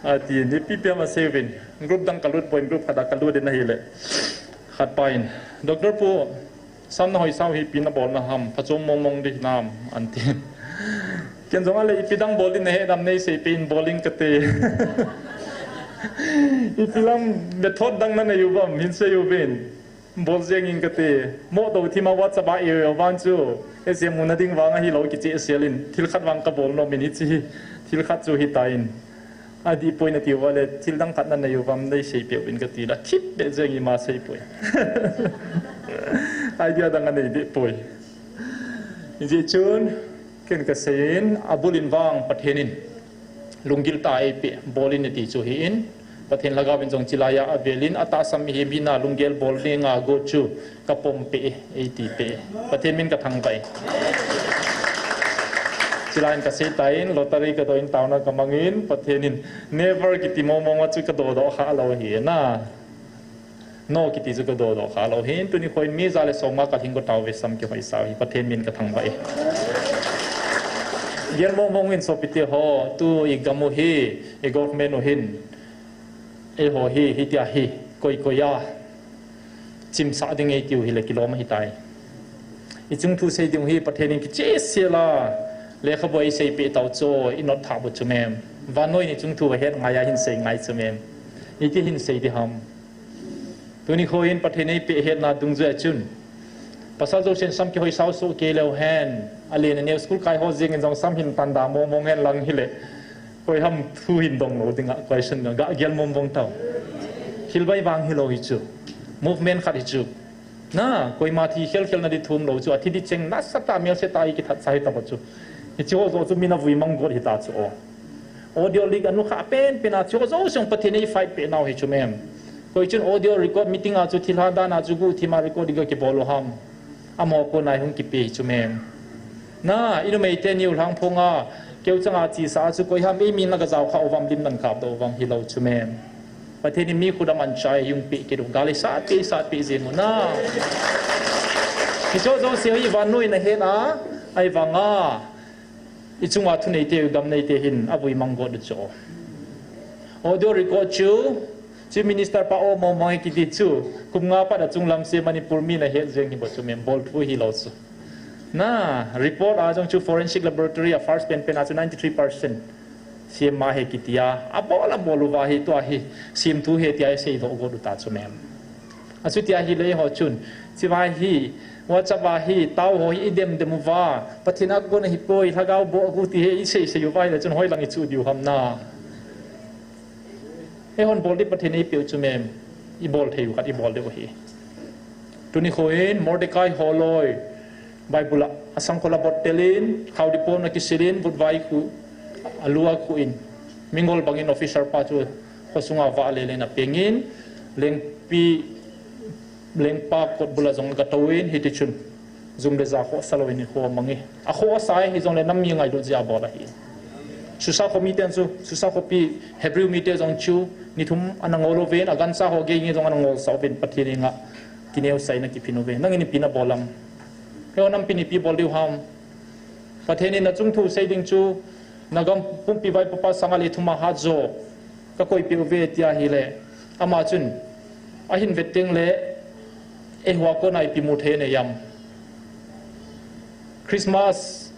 Atin, ipi ipi ham asei uvin. Group dang kalut poi, group khat a kalut in ahile. Khat pa in, Doctor pu, sam nahoi sao hi ipi nabolna ham, phachom mong mong ding hinam, antin. Ken jong ale ipi dang bol ding nahe nam neisei peh in bol ing kate. Ipi lam method dang nanei uvam, hinsei uvin. Bol jeng ing kate, mo to thima WhatsApp a e vang chu, S M Modi na ding vang ahilou kicheh sel in, thil khat vang kabol nom in hiche hi, thil khat chu hitan. Adih poi nati uva le, thil dang khat nanei uvam neisei peh uvin kati la, thip beh jeng ima sei poi. Idea dang anei beh poi. Hijeh chun, ken kasei in, abul in vang Pathen in lunggil tah a eipeh, bol in ati chu hi in, Pathen lhagao in jong chulai a avel in, atahsan mihem hina lunggel bol dinga got chu kapom peh e, eiti peh e. Pathen min kathangvah e. Chulai in kasei tan, lottery kadoh in taona kamang in, Pathen in never kiti mong mong a chu kadoh doh kha lou hi na. No kiti chu kadoh doh kha lou hin, tuni kho in mi ja le som nga kalhing got tauve, sam kihoi sao hi, Pathen min kathangvah e. Gel mong mong in sopite ho, tu igam u hi, i government u hin, eiho hi, hitia hi, koi koi a chimsah ding eitiu hile kilom ahitai. Ichung thu sei ding u hi Pathen in kicheh sel a, lekhabu eisei peh tau chu, inot thah bu chu mem. Vannoi in ichung thu ahet ngai a hinsei ngai chu mem. Iti hinsei ding ham. Tuni kho in Pathen eipeh hetna dungjui a chun, pasal jousen sam kihoi sao soh kei leu hen, alen aneo, school kai ho jeng in jong sam hin tanda mong mong hen lang hile, koi ham thu hin dong lou dinga, koi sun ga gel mong mong tau. Thil bai vang hilou hi chu. Movement khat hi chu. Na, koima thi khel khel na ding thum lou chu, athi ding cheng nasatah, melse tah a kithat sa hi tauva chu. Hiche ho jouse chu min avui mang got hita chu o. Audio leak anu kha pen pen a chu ho jouse chu Pathen in eifight peh nau hi chu mem. Koi chun audio record meeting a chu thilha dan a chu guhthim a record ding kakibol u ham. Amaho kona hung kipe hi chu mem. Na, inumei teni u lhangphong a, keu chang a chesa a chu koi ham, eimi na gajao kha uvam, lim nan kap doh uvam hilou chu mem. Pathen in mi khut a manchah a eihung peh kit u, gal eisat peh, eisat peh jeng u na. Hiche jouse hi vannoi in ahet a, ahivang a, ichung a thuneite, gam neite hin avui mang got u chu. Audio record chu, Chief Minister pa o mong mong e kiti chu, kum nga pat a chunglam se Manipur mi na het jeng hi bou chu mem, bol thu hilou chu. Na, report a jong chu forensic laboratory a first pen pen a chu ninety three percent. Siam ma he kitia, abol abol uva hi tua hi, siam thu he tia seidoh got u ta chu mem. Achuti ahile eiho chun, chiva hi, WhatsApp a hi, tao ho hi idem dem uva, Pathen a kon ahipoi, lhagao boh agu ti hi isei sei uva ahile chun hoilang ichu diu ham na. Eihon bol di Pathen eipeu chu mem, ibol thei u khat ibol diu ahi. Tuni khoin Mordecai holoi, Bible a, asangkhol a bottel in, khaodipon akisil in, vutvai khu, alua khu in, mingol bangin officer pa chu khosunga vah lelen apeng in, lengpi, lengpa kotbul a jong agatou in, hiti chun, jum le ja khohsa louvin akhoh amang e. Akhohsa e hijongle nam mi ngailut jeh a bol ahi. Susa kho miten chu, Susa khopi Hebrew mite jong chu, ni thum ana ngol uvin, agancha ho gei nge jong ana ngolsah uvin, Pathen henga kineosahna kiphin uve. Nangin ipi nabol am? Eiho nampin ipi bol diu ham? Pathen in nachung thu sei ding chu, nagam pumpi vaipapa sanga le thuma hat jo kakoipeh uve tia ahile, ama chun ahin vet tengle, eiho a kona ipi mu thei anei am? Christmas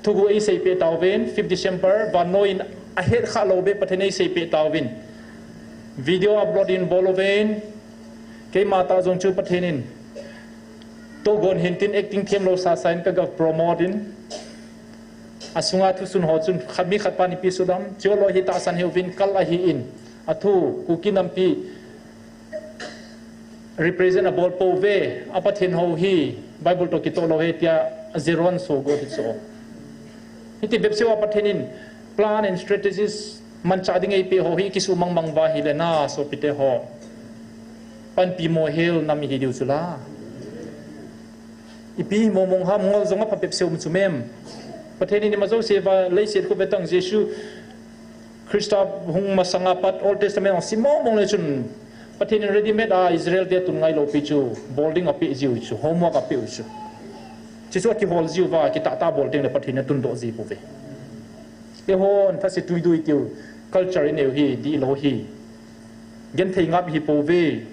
thuguh eiseipeh tauvin, fifth December, vannoi in ahet khah lou beh Pathen eiseipeh tauvin. Video upload in bol uvin, keima tah jong chu Pathen in togon hintin acting themlou sasa in kaga promote in, asunga thusun ho chun khat mi khat pan ipi sudam, chuloi hi tahsan hiuvin kal ahin, athu Kuki nampi represent abol pouve, a Pathen ho hi Bible toh kitoh lou ahi tia ajeron so got hi chu. Hiti bep seh uva Pathen in plan and strategies manchah ding eipeh ho hi kisuhmang mang uva ahile na sopite ho, panpi mohel nam ihi diu chu la. Ipi hi mongmong ham, ngol jong apha bep seh um chu mem. Pathen in ima jouse uva leiset khu vetang Jesu Christa hung masanga pat Old Testament a sim mongmong le chun Pathen in ready made a Israel te tun ngailou pi chu bol ding apeh jiu chu, homework apeh u chu. Chuchu akihol jiu va, kitah tah bol tengle Pathen in atundoh ji pouve. Eihon thase tuidui tiu culture inei u hi dihlou hi. Genthei ngap hi pouve.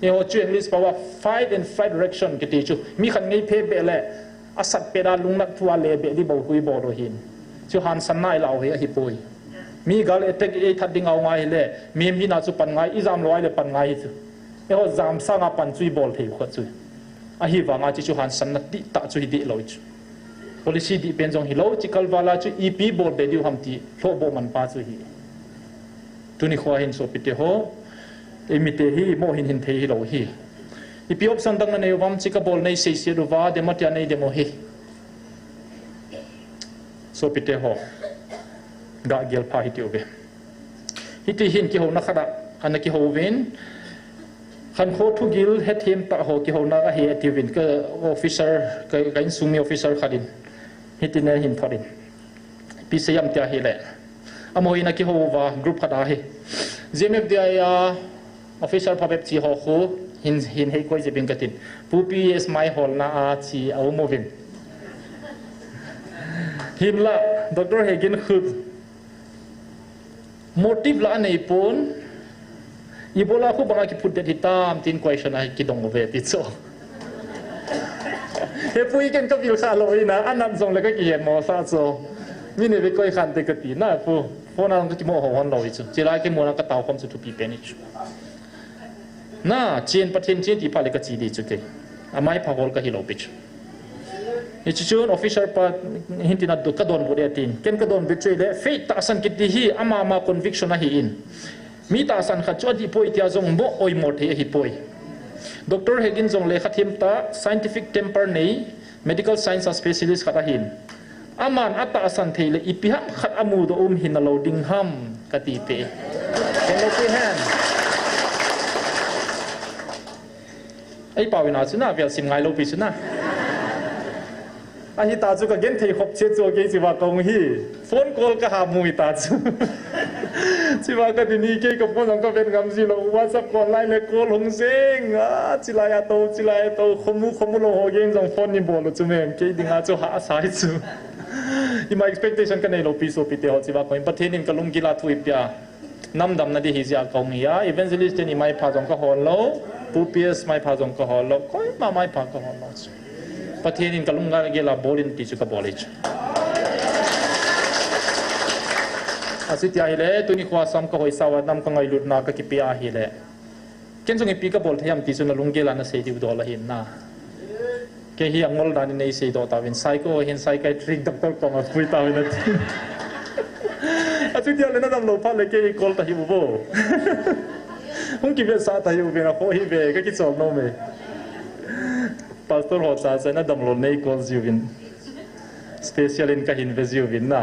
Eiho chu English pao a fight and flight reaction kiti chu. Mi khat ngeiphe beh le asat pet a lungnat thu a le beh di bou hui bol u hin. Chu hansanna ilah u hi ahipoi. Mi gal attack eithat ding a um ahile, mihem hina chu pan ngai, ijam lou ahile pan ngai hi chu. Eiho jam sanga pan chu ibol thei u khat chu. Ahivanga chuchu hansanna dihtah chu hi dihlou chu. Policy dih pen jong hilou, chikal vala chu ipi bol be diu ham ti lhohboh man pa chu hi. Tuni khoa hin sopite ho, eimite hi moh hin hin thei hilou hi. Ipi option dang nanei uvam, chi kabol nei seiset uva, demo tia nei demo hi. Sopite ho, gah gel pha hiti uve. Hiti hin kihouna khat a, ana kihou uvin, khankho thugil hethem tah ho kihouna ahi atiuvin, ka officer, ka, ka insung mi officer khat in, hitin ahin thot in. Ipi seiyam tia ahile, amaho in akihou uva, group khat ahi. G M F D I a officer phabep chi ho khu, hin, hin hei koi jep in katin. Pu P S mai holna a chi aum uvin. Hinla, Doctor Hegin khu motive la anei pon, ibola khu banga kiphut det hitam tin question a kidong uve ti chu. He pu, ken kabil kha lou ina, anat jongle kakihet mo sa chu. Mi neive koi khante kati na pu. Phone a kakimo ho hon lou hi chu. Chilai kimuna katao khom chu thupi pen hi chu. Na, chen Pathen chen ti pha le kachi di chu kei. Amaipha hol kahi lou pi chu. Hichu chun officer pa hintin a kadonbut e tin. Ken kadonbut chu ahile, faith tahsan kiti hi ama ama conviction ahin. Mi tahsan khat chu adih poi tia jong mo oimo thei ahipoi. Doctor Hegin jong lekha them tah, scientific temper nei, medical science a specialist khat ahin. Aman atahsan thei le ipi ham khat amudoh um hina lou ding ham kati te. Hello, pi hen. Ei pau ina chu na, vel sim ngai lou pi chu na. Ahi ta chu kagenthei khop che chu kei chiva kong hi. Phone call kaha mu ita chu. Chiva kati ni kei ka phone jong kavet ngam ji lou. WhatsApp call lai le call hung jeng. A, chilai a tou, chilai a tou. Khomu, khomu lou ho geng jong phone ni bol u chu mem. Kei dinga chu hahsa hi chu. Ima expectation kanei lou pi sopite ho chiva kong hi. Pathen in kalunggil a thu eipeh a. Namdamna di hi jeh a kahung hi a, evangelist ten imaipha jong kahol lou, Pu P S maipha jong kahol lou, koima maipha kahol lou chu. Pathen in kalunggil a bol in ti chu kabol hi chu. Achuti ahile, tuni khoa sam ka hoisau a nam ka ngailutna ka kipe ahile, ken jong ipi ka bol thei ham ti chu na lunggel a na sei diu dol ahin na. Kei hi angol dan in nei sei doh tauvin, psycho hin psychiatric doctor koma pui tauvin ati. Achuti ahile na damlou phat le kei call ta hih uvo. Hung kivetsah ta hih uvin, akhoh hih ve, ka kichol nom e. Pastor ho chacha na damlou nei call jiuvin. Special in ka hin ve jiuvin na.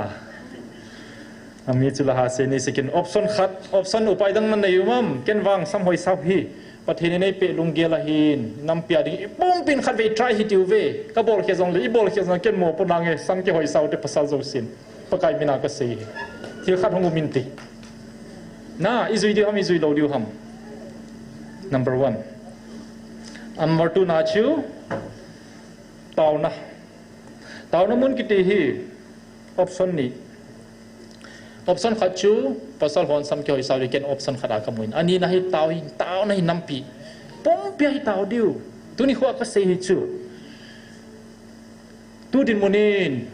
Ami chu la ha se ni sikin option khat, option upai dang na nei um am, ken vang sam hoisau hi. Pathen in eipeh lunggel ahin, nampi a ding, ipumpin khatvei try hih tiu ve. Ka bol khel jongle, i bol khel jongle, ken mo po nange, sam kihoisau te pasal jousen. Pakai mina ka sei hi. Thil khat hung um inte. Na, i jui diu ham, i jui lou diu ham. Number one. Number two na chu, taona. Taona mun kiti hi, option ni. Option khat chu, pasal hon sam kihoisau le ken option khat a ka mu in. Ani na hi tao hi, taona hi nampi. Pumpi a hi tao diu. Tuni khoa ka sei hi chu. Tu dinmun in,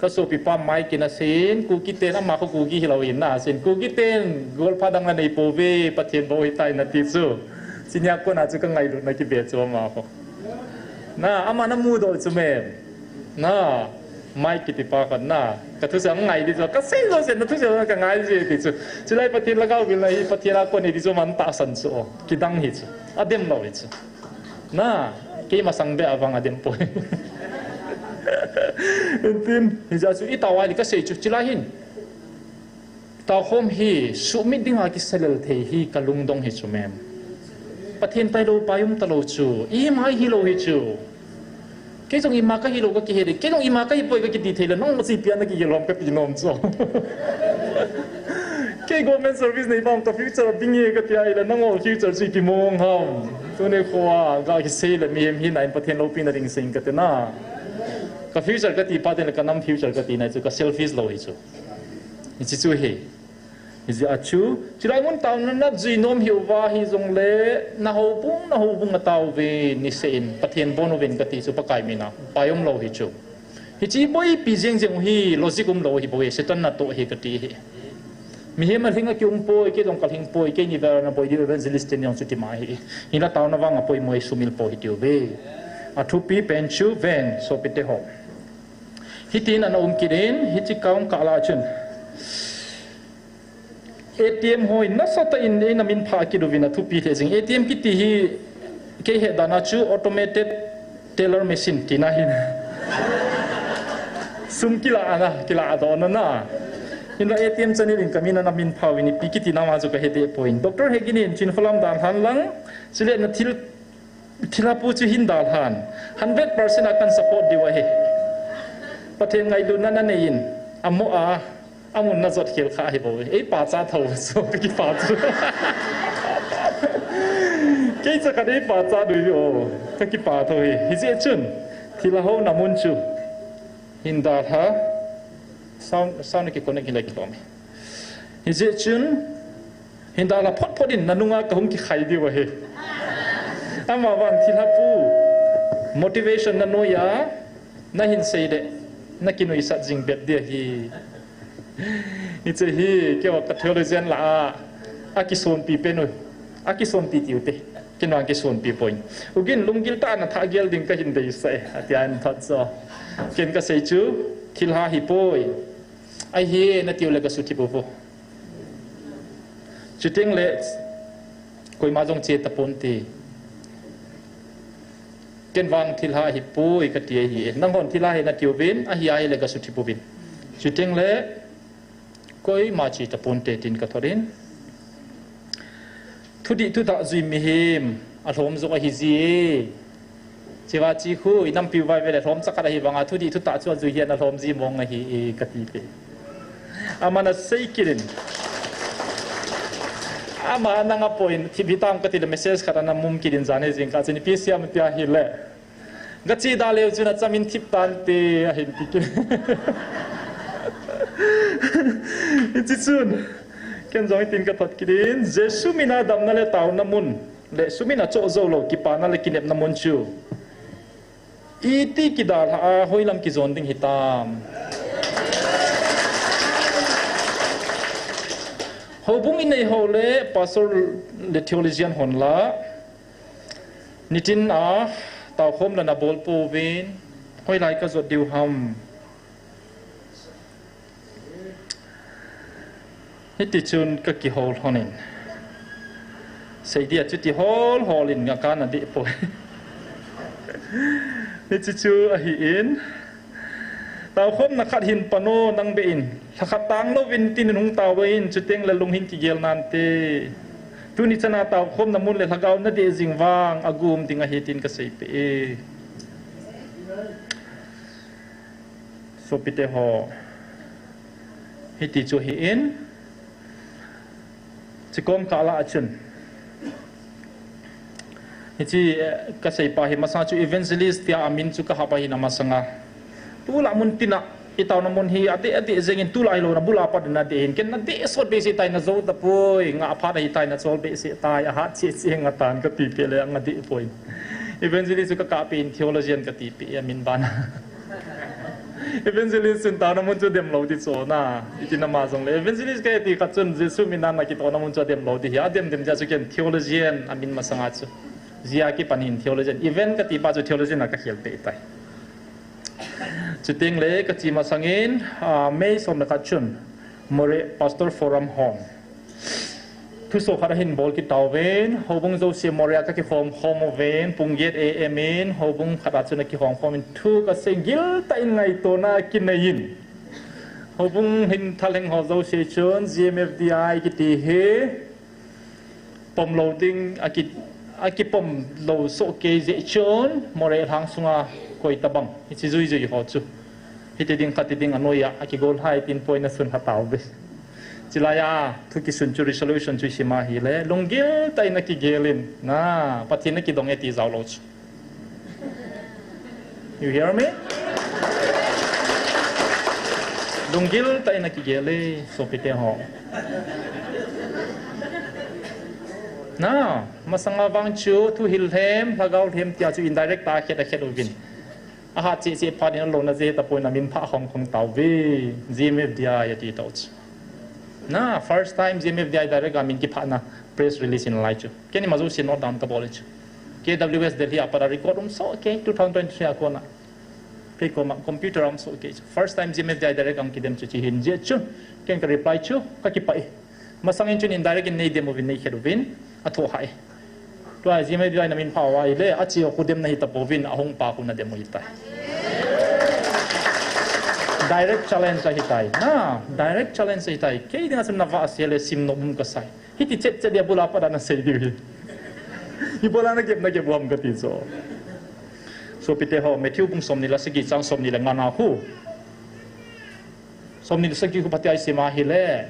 ka sopipa Mike in asei in, Kuki ten ama kho Kuki hilou in na asei in, Kuki ten golpha dang anei pouve, Pathen bou hitai nati chu. Chunia kona chu ka ngailutna kibe chu ama kho. Na, ama na mudoh chu mem. Na, Mike kiti pa khat na, ka thusei ngai di chu, ka sei jouse na thusei ka ngai ji ti chu. Chulai Pathen lhagao vilna hi Pathen a kon hi ti chu man tahsan chu o. Kidang hi chu. Adem lou hi chu. Na, kei masang beh a vang adem poi. Intin, hijeh chun i tao a le ka sei chu, chulai hin. Taokhom hi, sumit dinga kisalel thei hi ka lungdong hi chu mem. Pathen tailou pai um talou chu, ima hilou hi chu. Kei jong ima ka hilou ka kihe de, kei jong ima ka hi poi ka kiti thei le, nang ma si pia na kigel lom ka ti nom chu. Kei government service nei vang ka future a ding e ka ti ahile, nangho future chu ipi mong ham. Tuni khoa, ka kisei le mihem hina in Pathen loupina ding seiyin ka ti na. Ka future ka ti phat in le ka nam future ka ti na chu ka selfish lou hi chu. Hiche chu hi. Hijeh a chu, chulai mun taona na jui nom hiuva hi jongle, na houbung, na houbung a tao uvin, niseh in, Pathen bon uvin ka ti chu Pakai mina, pai um lou hi chu. Hiche boipi jeng jeng u hi, logic um lou hi bou hi, Satan natoh hi ka ti hi. Mihem a lhing a kium poi, kei jong ka lhing poi, keini vel a na boi diu evangelist ten jong chuti ma hi. Hinla taona vang a poimo i sumil po hi tiu ve. A thupi pen chu ven, sopite ho. Hitin ana um kit in, hiche ka um kah lah chun. A T M hoi nasatah in eina min phah kit uvin a thupi lheh jing. A T M kiti hi kei het dan a chu automated teller machine tina hin. Sum kilah ana, kilah dohna na. Hinla A T M channel in ka min ana min phah uvin ipi kiti nam a chu ka het deh poi. Doctor Hegin in Chinphalam dalhan lang, chule na thil Thilha pu chu hin dalhan, hundred percent a kan support diu ahi. Pathen ngailutna na nei in, amo a, amun na jot khel kha ahi bou. Ei pachat tho, so ka kipah chu. Kei cha khat ei pachat diu o, ka kipah tho hi. Hijeh chun, thilha houna mun chu hin dalha, sound, sound ki connect hi le kilom e. Hijeh chun, hin dalha phot phot in na nunga ka hung kikhai diu ahi. Ama vang thilha pu, motivation na noi a, na hin sei le, na kinuisat jing bep ding ahi. Hiche hi, keiho ka theologian lah a, akisonpi pen u, akisonpi tiu te, kei vang kisonpi poi. Ugin lunggil tah a na thah gel ding ka hin deisah e, atia in thot so. Ken ka sei chu, thilha hi poi. Ahi e, na tiu le ka suthip uvo. Chuteng le, koima jong che tapon te. Ken vang thilha hi poi ka ti ahi e. Nanghon thilha hi na tiu vin, ahi ahi le ka suthip uvin. Chuteng le, koima che tapon te tin ka thot in. Thudih thutah jui mihem, alhom jo ahi ji e. Chiva chi khu, i nampi u vai vele lhom chakhat ahi vanga, thudih thutah chu ajui hi ana lhom ji mong ahi e, ka ti te. Aman asei kit in. Ama nang a poi in, thip hitam ka ti le message khat ana mum kit in jan hi jing ka chun, ipi siam tia hi le. Ka chi da leu chun acham in thip tan te ahin ti kit. Hiche chun, ken jong hitin ka thot kit in, Jesu mina damna le taona mun, le sum in achoh jou lou, kipana le kinepna mun chu. Iti kidalha a, hoilam kijon ding hitam. Houbung inei ho le pastor le theologian hon la, nitin a taokhom la nabol pouvin, hoilai kajot diu ham. Hiti chun kakihol lhonin. Seidia chuti hol holin ngakana deh poi. Hichi chu ahin. Taokhomna khat hin pan o nang beh in. Lhakhat tang louvin tin hung taovin, chuteng le lung hin kigel nante. Tuni chana taokhomna mun le lhagao nadeh jing vang, agum ding ahi tin kaseipeh e. Sopite ho, hiti chu ahin, chikom kah lah a chun. Hichi, eh, kaseipa hi masang chu evangelist tia amin chu kahap ahin amasanga. Tulai mun tina, itaona mun hi adeh, adeh jengin tulai hilou na bula pat na deh hin. Ken nadeh sot behseh tai najou tapoi, nga phat ahitai nachol behseh tai, ahat cheh cheh nga tan katipeh le, nga deh poi. Evangelist chu kakahpeh in theologian katipeh, amin bana. Evangelist chun taona mun chu adem lou ding chu na. Iti nama jongle. Evangelist kati khat chun Jesu mina nakitohna mun chu adem lou ding hi. Adem dem jeh chu ken theologian amin masanga chu. Jia kipan hin theologian. Event katipa chu theologian a kakhel peh tai. Chuteng le kachi masangin, ah, May som le khat chun. Moreh Pastor Forum hon. Thuso khat ahin bol kit tauvin, houbung jouse Moreh a kakikhom khom uvin, pung get A M in, houbung khat a chun akikhom khom in thu kasei gil tah in ngaitona kinei in. Houbung hin thalheng ho jouse chun, G M F D I kiti hi, pom lou ding, aki, akipom lou soh kei jeh chun, Moreh lhang sunga koi tabang, hichi jui jui ho chu. Hiti ding, khati ding, anoi a, akigol hai tin poina sun khat tauve. Chilai a, thu kisun chu resolution chu isima hile, lunggil tah in akigelin, na, Pathen in akidong e ti jao lou chu. You hear me? Lunggil tah in akigel e, sopite ho. Na, masanga vang chu, thu hil lhem, lhagao lhem tia chu indirect a khet a khet uvin. Ahat cheh cheh phat in alona jeh tapon amin phah khom khom tauve, G M F D I ati tau chu. Na, first time G M F D I direct a min kiphahna press release in lai chu. Keima jouse note down kabol e chu. K W S Delhi a pat a record um soh kei, two thousand twenty-three a kona. Kei koma computer um soh kei chu. First time G M F D I direct a kidem chu hiche hin jeh chu. Ken ka reply chu, kakipah e. Masang in chun indirect in nei dem uvin nei khet uvin, athoh hai. Tua G M F D I na min phah uva ahile, ache khu dem nahi tapouvin, ahung pa khu nadem u hitai. Direct challenge ahitai. Na, direct challenge ahitai. Kei dinga chun nava ase le sim nom um kasai. Hiti chet chet dia bula pat a nasei diu hi. Ibola nagep nagep u ham kati chu. Sopite ho, Matthew bung somni le sagi chang somni le nga na khu. Somni le sagi khu phatea isima hile.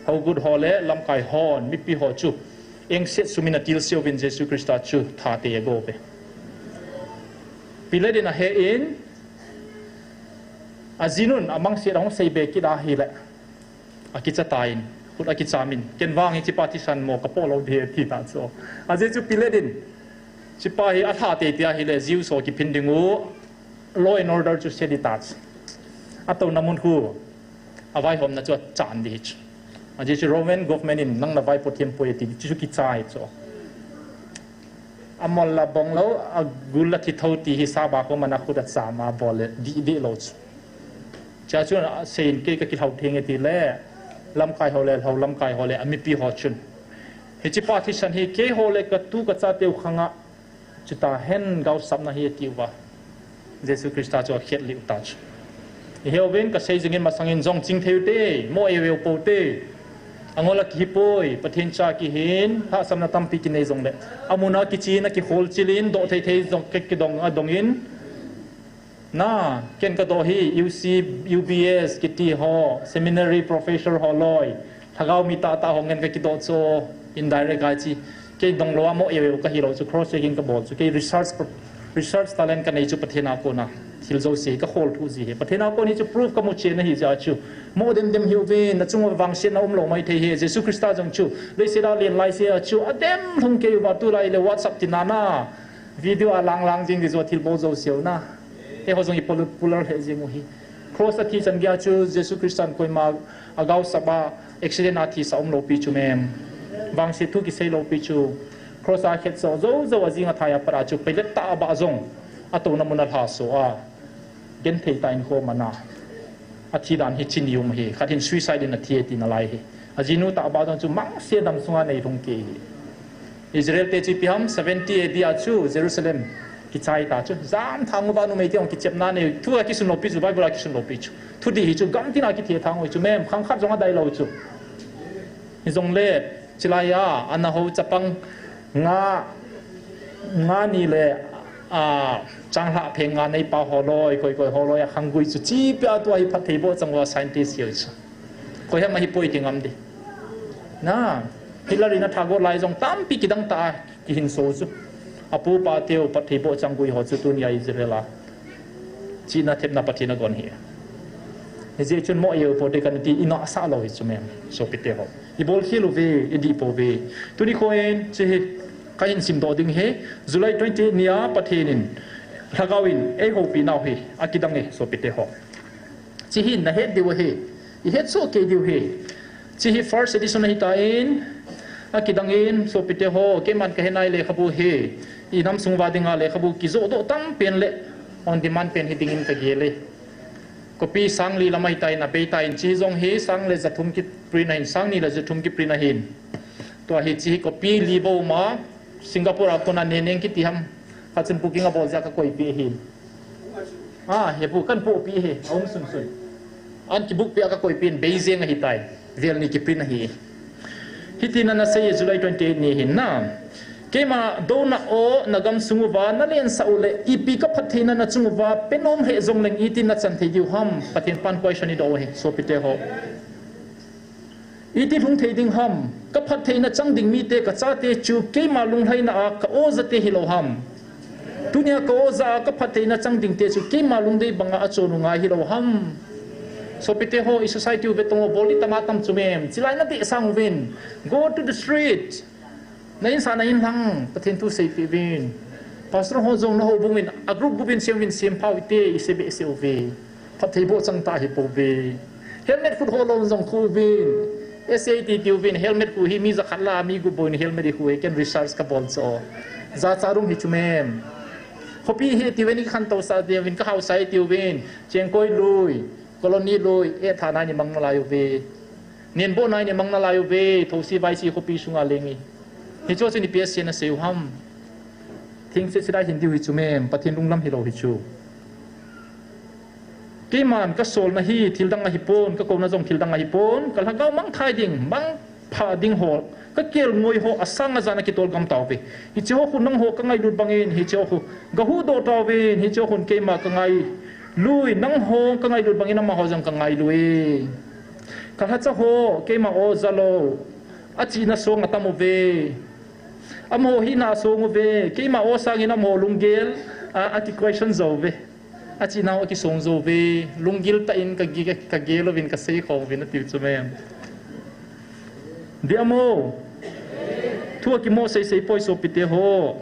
Hogut ho le lamkai hon, mipi ho chu, engset sumin atilse uvin Jesu Christa chu thate agou uve. Pilate in ahe in, ajinun amangset ahung seibe kit ahile, akicha tan, khut akichamin, ken vang hichepa thisan mo kapoh lou ding ahi ati ta chu. Ajeh chu Pilate in, hichepa hi athate tia ahile, Jews ho kiphin ding u, law and order chu set ding ati. Atouna mun khu, avaihomna chu achan ding ahi chu. Ajeh chu Roman government in nang navaipo them poi ati chu kicha ahi chu. Amol la bong lou, agul la thi tho ti hi saba khu mana khu da chama bol le dih dih lou chu. Chua chun asei in kei kakilhou theng e tile, lamkai ho le lhou lamkai ho le amipi ho chun. Hichepa thisan hi keiho le katu kachateu khanga, Chuta hen gaosapna hi ati uva. Jesu Christa chu akhet lih u ta chu. Ihe uvin kasei jingin masangin jong ching thei ute, mo e veu poute. Angol a kihi poi, Pathen cha kihin, lhahsamna tampi kinei jongle. Amuna kichen a kikholchilin, doh thei thei jong kidong adongin. Na, ken kadoh hi, U C, U B S, kiti ho, seminary professor ho loi. Lhagao mi tahtah ho ngen kakidoh chu indirect a chi. Kei donglou a mo e veu kahi lou chu cross checking kabol chu. Kei research, research talent kanei chu Pathen a kona. Thil jouse kakhol thu ji hi. Pathen a kon hi chu proof kamu chen ahi jeh a chu. Mo dem dem hiuvin, nachung uva vangsetna umlou maithei hi. Jesu Christa jong chu. Leiset a alen laise a chu. Adem lhung kei uva tulai le WhatsApp tina na. Video a lang lang jing di jo thil bol jouse u na. Eiho jong i popular he jing u hi. Cross a thi chan geiya chu Jesu Christan koima agao sap a accident a thisa umlou pi chu mem. Vangset thu kisei lou pi chu. Cross a khetsoh jou jou a jing a thai a pat a chu Pilate tah a bah jong atouna mun a lhaso a. Genthei tah in kho mana. Athi dan hi chini um hi. Khat hin suicide in athi e tina lai hi. Ajinu tah a bah jong chu mangse dam sunga nei lhung kei hi. Israel te chu ipi ham, seventy A D a chu Jerusalem kichai ta chu. Jam thang uva numei te hung kichepna nei. Thu a kisun lou pi chu, Bible a kisun lou pi chu. Thudih hi chu gam tina kithi thang u chu mem, khang khat jong adai lou chu. Hijongle, chilai a, ana ho chapang nga, nga ni le, a, changlhah pheng nga neipa holoi, koi koi holoi a khanggui chu chi pia tua hi phatthei bohchang uva scientist hiu chu. Koi ham ahi poi ti ngam di. Na, Hitler in atha go lai jong tampi kidang ta a kihinso chu. Apu pa teu phatthei bohchang gui ho chu tunia Israel a. Chihna thepna Pathen agon hi. Hijeh chun mo eu po te kan ti ina sa lou hi chu mem. Sopite ho. Ibol khel uve, idih pouve. Tuni khoin, chi hi, kahin simdoh ding hi, July twenty-eight nia Pathen in, Lhagao in, eihoupi nau hi, akidang e, sopite ho. Chi hi, nahet diu ahi, ihet soh kei diu ahi. Chi hi first edition ahitan, akidang in, sopite ho, keiman kahe nai lekhabu hi, inam sung uva dinga lekhabu kijoh doh tam pen le, on demand pen hi dingin kagel e. Copy sang li lam ahitan, abeitan, chi jong hi sang le ja thum kiprint ahin, sang ni le ja thum kiprint ahin. Tua hi chi hi copy li bou ma, Singapore a kona Neneng kiti ham. Khat chun booking abol jeh a kakoipeh ahin. A, hepu kan pohpeh hi, aum sunsun. An kibook peh a kakoipeh in, Beijing ahitai. Vel ni kiprint ahi. Hitin ana sei e July twenty-eight ni hin na. Keima douna o nagam sung uva nalensah u le ipi kaphattheina nachung uva penom lheh jongleng itin nachan thei diu ham, Pathen pan question idoh u ahi, sopite ho. Iti lhung thei ding ham, kaphattheina chang ding mite kachate chu keima lunglhaina a ka-o jate hilou ham. Tunia ka-o ja a kaphattheina chang dingte chu keima lungdei banga achon u ngai hilou ham. Sopite ho, i society u vetong u bol itama tam chu mem, chilai nadeh sang uvin. Go to the street. Na insa na inlhang, Pathen thu seipeh uvin. Pastor ho jong nahoubung in, a group group in sem uvin, sem phau ite, isei behseh uve. Phatthei bohchang tah hi pouve. Helmet khut ho lou jong khu uvin. S A T T uvin, helmet khu hi mi jakhat la, mi gup bou in helmet hi khu e, ken research kabol chu. Jacha rum hi chu mem. Khopi hi tiuvin, ikhantou sa tiuvin, kahaosa tiuvin. Chengkoi lui, colony lui, e tha nai ni mang nalai uve. Nenboh nai ni mang nalai uve, Thosi Vaisi khopi sunga leng e. Hichu chu ni P S C na sei u ham. Thingse sidai hin diu hi chu mem, Pathen lunglam hilou hi chu. Keiman kasolna hi thildang ahipon, kakouna jong thildang ahipon, kalhagao mangthai ding, mangpha ding ho, kakelngoi ho, asang ajan a kitol gam tauve. Hiche ho khu nangho kangailut bangin, hiche ho khu gahuhdoh tauvin, hiche ho khun keima kangailui, nangho kangailut bangin amaho jong kangailui. Kalhacha ho, keima o jalou, achihna song atam uve. Amaho hina asong uve, keima o sangin amaho lunggel, a, aki question jou uve. Achihna ho akisong jou uve, lunggil tah in kage-, kagel uvin kasei khom uvin atiu chu mem. Diamo. Thu akimo seisei poi sopite ho.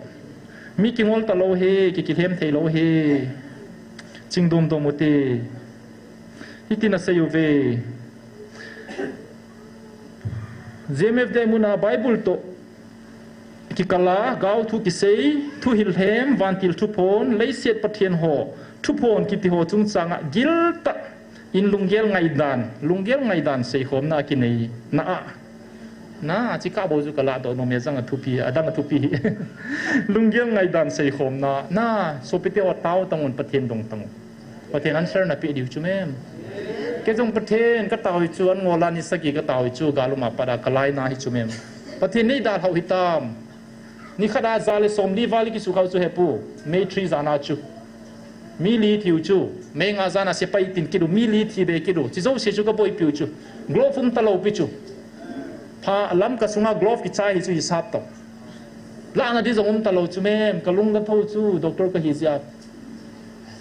Mi kingol talou hi, ki, kilhem theilou hi. Chingdom dom ute. Hitin asei uve. J M F D muna Bible toh kikala, gaothu kisei, thuhil lhem, vantil thuphon, leiset pathen ho thuphon kiti ho chungchanga giltah in lunggel ngaidan, lunggel ngaidan seikhomna kinei na a. Na, chi kabou chu kaladoh nom e, jang a thupi, adang a thupi hi. Lunggel ngaidan seikhomna, na, sopite o tao tangun Pathen dong tangun. Pathen answer napeh diu chu mem. Kei jong Pathen katao hi chu, an ngola ni sagi katao hi chu, galuma pat a kalaina hi chu mem. Pathen neidalhau hitam. Nikhat a ja le somli val kisukhau chu hepu, May three jana chu. Mi li thiu chu, May nga jana sepai tin kidu, mi li thi be kidu, chi jouse chu kaboipiu chu. Glove um talou pi chu. Pha lam kasunga glove kichai hi chu hisap tau. Lahna di jong um talou chu mem, kalung kathou chu, doctor kahi jeh a.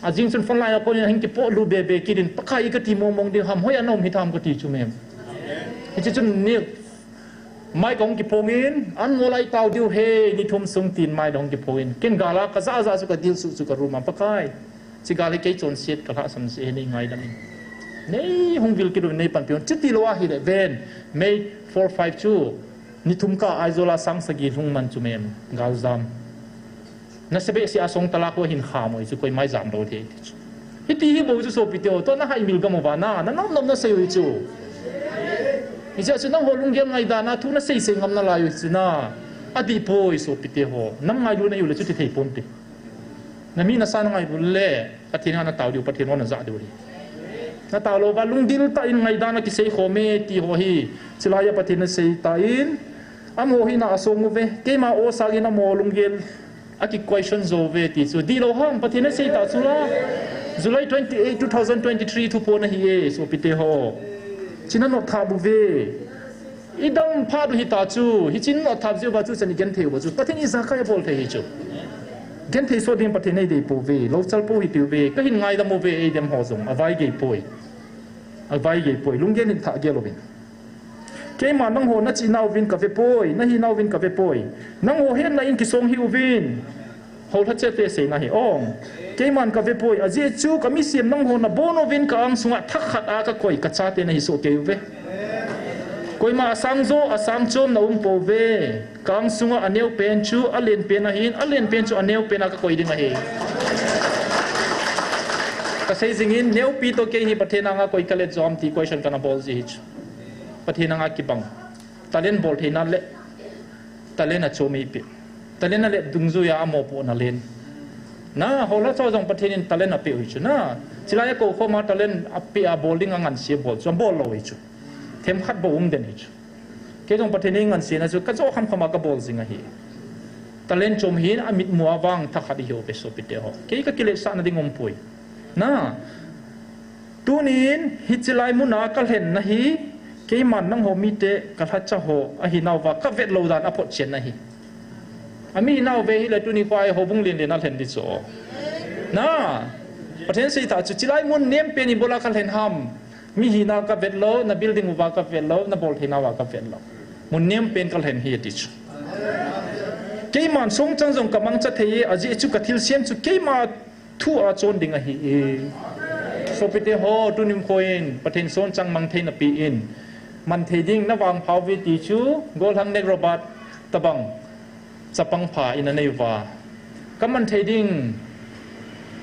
Ajing chun phone line a konin hin kipolut bebe kitin, Pakai kati mongmong ding ham, hoiya naum hitam kati chu mem. Hiche chun ni, mai kahung kiphongin, an ngol a itao diu he, ni thum sung tin mai kahung kiphongin. Ken gala kajah jah chu kadilsuh chu ka room a, Pakai. Chi gal hi kei chonset kalhahsam jeh hi nei ngaidam in. Nei hung vil kit uvin nei panpi un. Chuti lou ahile ven. May four five chu. Ni thum kah Aizawl a sang sagi lhung man chu mem. Galjam. Nasa behseh a song talak ho hin kham u hi chu koima ijam lou thei ti chu. Hiti hi bou chu sopite ho. Tua na haimil gam uva na. Na nop nop na sei u hi chu. Hijeh chun nangho lunggel ngaidana thu na sei sei ngam nalai u hi chu na. Adih poi sopite ho. Nam ngailu na hiu le chuti thei ponte. Na mi na sa na ngailu le, Pathen a na tao diu, Pathen a na ja diu hi. Na tao lou va, lungdil tah in ngaidan a kisei khom e ti ho hi. Chulai a Pathen a sei tan, amaho hi na asong uve, keima o sang in amaho lunggel a ki question jou ve ti chu. Dih lou ham, Pathen a sei ta chu la. July twenty-eight, two thousand twenty-three thuphon ahi e, sopite ho. Chu na nop tha bu ve. I dam phat u hita chu, hichun athap jiu va chu chan i genthei uva chu, Pathen in ijakai abol thei hi chu. Genthei sot ding Pathen in eidei pouve, louchal pou hi tiuve, kahin ngaidam uve, eidem ho jong, avaigei poi. Avaigei poi, lunggel in thah gel uvin. Keima nangho na chihna uvin kave poi, na hina uvin kave poi. Nangho hetna in kisong hih uvin. Houlha chate seina hi ong. Keiman kave poi, ajeh chu kami sem nangho nabon uvin ka ang sunga thakhat a kakoi kachate nahi soh kei uve. Koima asang jo, asang chom na um pouve. Ka ang sunga aneo pen chu, alen pen ahin, alen pen chu aneo pen a kakoi ding ahi. Kasei jingin, neopi toh kei hi Pathen anga koi kale jom ti question kana bol ji hi chu. Pathen anga kibang. Talent bol theina le. Talent a chom eipeh. Talent a le dungjuia amopohna len. Na, houlha chate jong Pathen in talent apeh u hi chu na. Chulai a kou khoma talent apeh a bol ding a ngansi a bol chu, abol lou hi chu. Themkhat bou um den hi chu. Kei jong Pathen in ngansena chu, kajo kham khama kabol jing ahi. Talent chom hin amitmu a vang thakhat ihiuve sopite ho. Kei kakiletsahna ding umpoi. Na, Tunin, hiche lai muna kalhenna hi, keiman nangho mite kalhacha ho, ahinauva kavet lou dan aphotchen ahi. Ami hinauve hile tuni khoi houbung lenlen a lhen di chu. Na, Pathen seitah chu, chulai mun nempen ibola kalhen ham. Mi hina kavet lou, na building uva kavet lou, na boltheinauva kavet lou. Mun nempen kalhen hi ati chu. Keiman songchang jong kamangcha thei e, ajeh chu kathilsem chu keima thu a chon ding ahi e. Sopite ho, tunim khoin, Pathen songchang mang theina pen. Man thei ding navangphauve ti chu, Golhang Nek Robert tabang chapang pha in aneiuva. Kaman thei ding,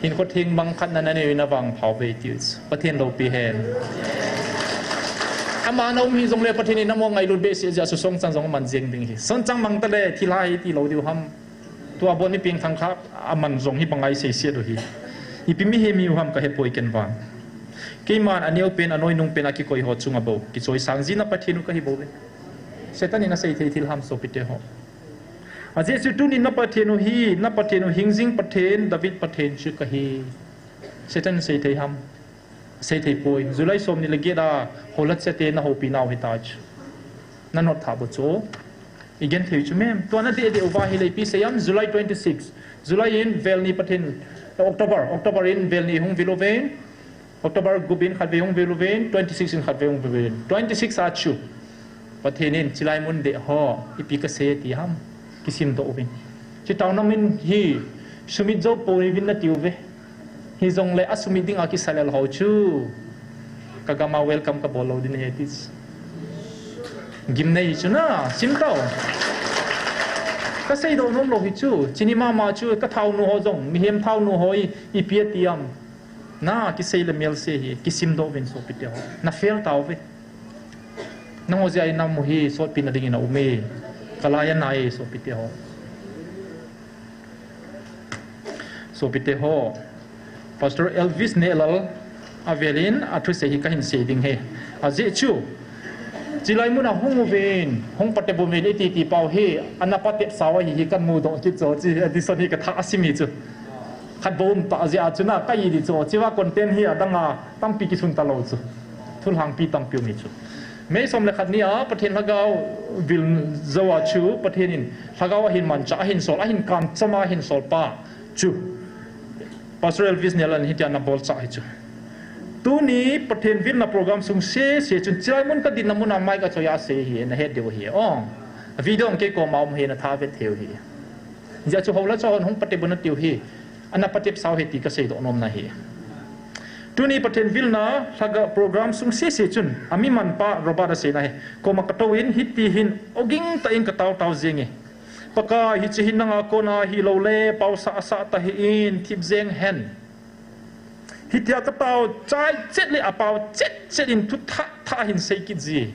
hinkho theng mang khat na nanei navangphauve ti chu. Pathen loupi hen. Ama na um hijongle Pathen in namo ngailut behseh jeh a chu songchang jong aman jeng ding ahi. Songchang mang tale, thilha hi ti lou diu ham. Tua bon mi pengthang kha aman jong hi banga isei siat u hi. Ipi mihem ihiu ham kahepoi ken vang. Keiman aneo pen, anoinung pen a kikoi ho chunga bou kichoisang ji na Pathen u kahi bouve. Satan in asei thei thil ham sopite ho. Ajeh chu tunin na Pathen u hi, na Pathen u hingjing Pathen, David Pathen chu kahi. Satan sei thei ham. Sei thei poi. July somni le get a houlha chate nahoupinau hita chu. Na note tha bou chu. Igenthei chu mem. Tua nadeh deh uva hile ipi sei ham, July twenty-six. July in velni Pathen, October, October in velni hung vil uve. October gup in khatvei hung vil uve. Twenty-six in khatvei hung vil uve. Twenty-six a chu. Pathen in, chulai mun deh ho, ipi kasei ti ham, kisimdoh uvin. Chutah nam in hi, sumit jou pouvin nati uve. Hijongle asumit dinga kisalel ho chu. Kagam a welcome kabol lou ding ahi ti. Gimnei chu na, sim tau. Kaseidoh nom lou hi chu, chuni mama chu, kathaonu ho jong, mihem thaonu ho hi, ipi ati ham. Na, kisei le melse hi, kisimdoh uvin sopite ho. Na fail tauve. Nangho jeh a inam u hi sotpina dingin aume. Kalai anai sopite ho. Sopite ho. Pastor Elvis Nehlal avelin athusei hi kahin sei ding ahi. Ajeh chu. Chulai muna hung uvin, hung patep uvin iti ti pau hi, ana patep sau ahi hi kamudoh kit chu, chu adison hi katha asim hi chu. Khat bou um tah jeh a chu na, ka-i di chu, chua content hi adang a, tampi kisun talou chu. Thulhangpi tampi um hi chu. May som le khat ni a, Pathen lhagao vil jou a chu, Pathen in lhagao ahin mancha, ahin sol, ahin kamcham a, ahin sol pa chu. Pastor Elvis Nehlal in hitia ana bolcha hi chu. Tuni Pathen vilna program sung sese chun chulai mun kadinna mun a mic achoi a asei hi, nahet diu ahi. Ong. Video ong kei koma um hi, natha vet thei u hi. Hijeh chun houlha chate hon hung patep un atiu hi. Ana patep sau hi ti kaseidoh nomna ahi. Tuni Pathen vilna lhaga program sung sese chun, ami manpa Robert aseina hi, koma katou in, hiti hin oging tah in katao tao jenge. Pakai, hiche hin nanga kona hilou le, paosa asah tahih in, thip jeng hen. Hitia katao chai chet le apao chet chet in thu thah thah hin sei kit ji.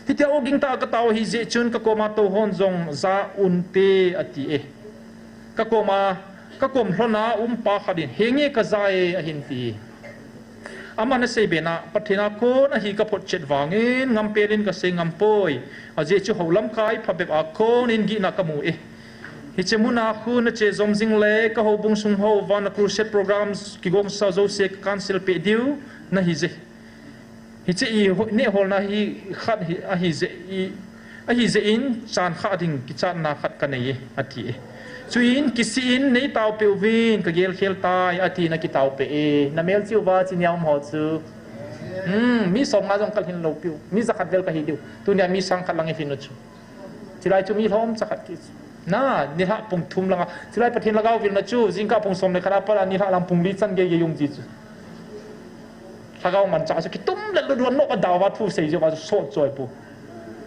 Hitia oging tah a katao ahi jeh chun kakoma tou hon jong ja unte ati e. Kakoma, kakom lhona um pa khat in, henge kaja e ahin ti. Aman asei bena, Pathen a kon ahi kaphot chet vangin, ngampel in kasei ngam poi. Ajeh chu houlamkai phabep a kon in gihna kamu e. Hiche muna khu nache jom jing le, kahoubung sung houva na crusade programs kigongsa jouse ka cancel peh diu nahi je. Hiche i ho-, neh holna hi khat hi, ahi je i, ahi je in chan khat ding kichatna khat kanei e, ati e. Chuin kisih in nei taopeh uvin kagel khel tai, ati na kitaopeh e. Namel cheh uva chini a um ho chu. Hmm, mi som nga jong kalhin lou piu. Mi jakhat vel kahi diu. Tunia mi sang khat lang ihin u chu. Chilai chu mi lhomcha khat kit. Na, nilhah pung thum langa. Chilai Pathen lhagao vilna chu, jingkah pung som le khat a pat a nilhah lang pung li chan gei gei um ji chu. Lhagao manchah chu kitum le lou dua noh a dau va thu sei jeh uva chu sot choi pu.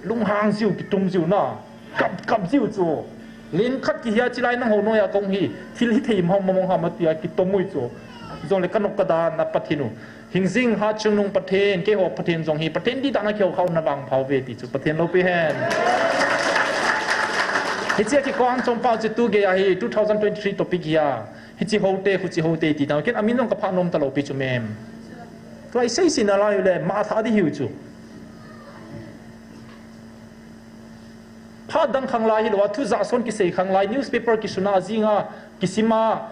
Lunghang jiu, kitum jiu na. Kap, kap jiu chu. Len khat kihia chilai nangho noiya kahung hi. Thil hithei mong mong ham atia kitom ui chu. Jongle kanop kadan na Pathen u. Hingjing Hatchungnung Pathen, keiho Pathen jong hi, Pathen dihtah na kihou khah un na vangpha uve ti chu, Pathen loupi hen. Hichea kikong chom pau chu tu geiya hi, two thousand twenty-three topic hi a. Hiche houte, huche houte ti tang. Ken amin jong kaphah nom talou pi chu mem. Tua isei sei nalai u le, ma tha di hiu chu. Phat dang khang lai hilou a, thu jahson kisei khang lai, newspaper kisuna jinga, kisima,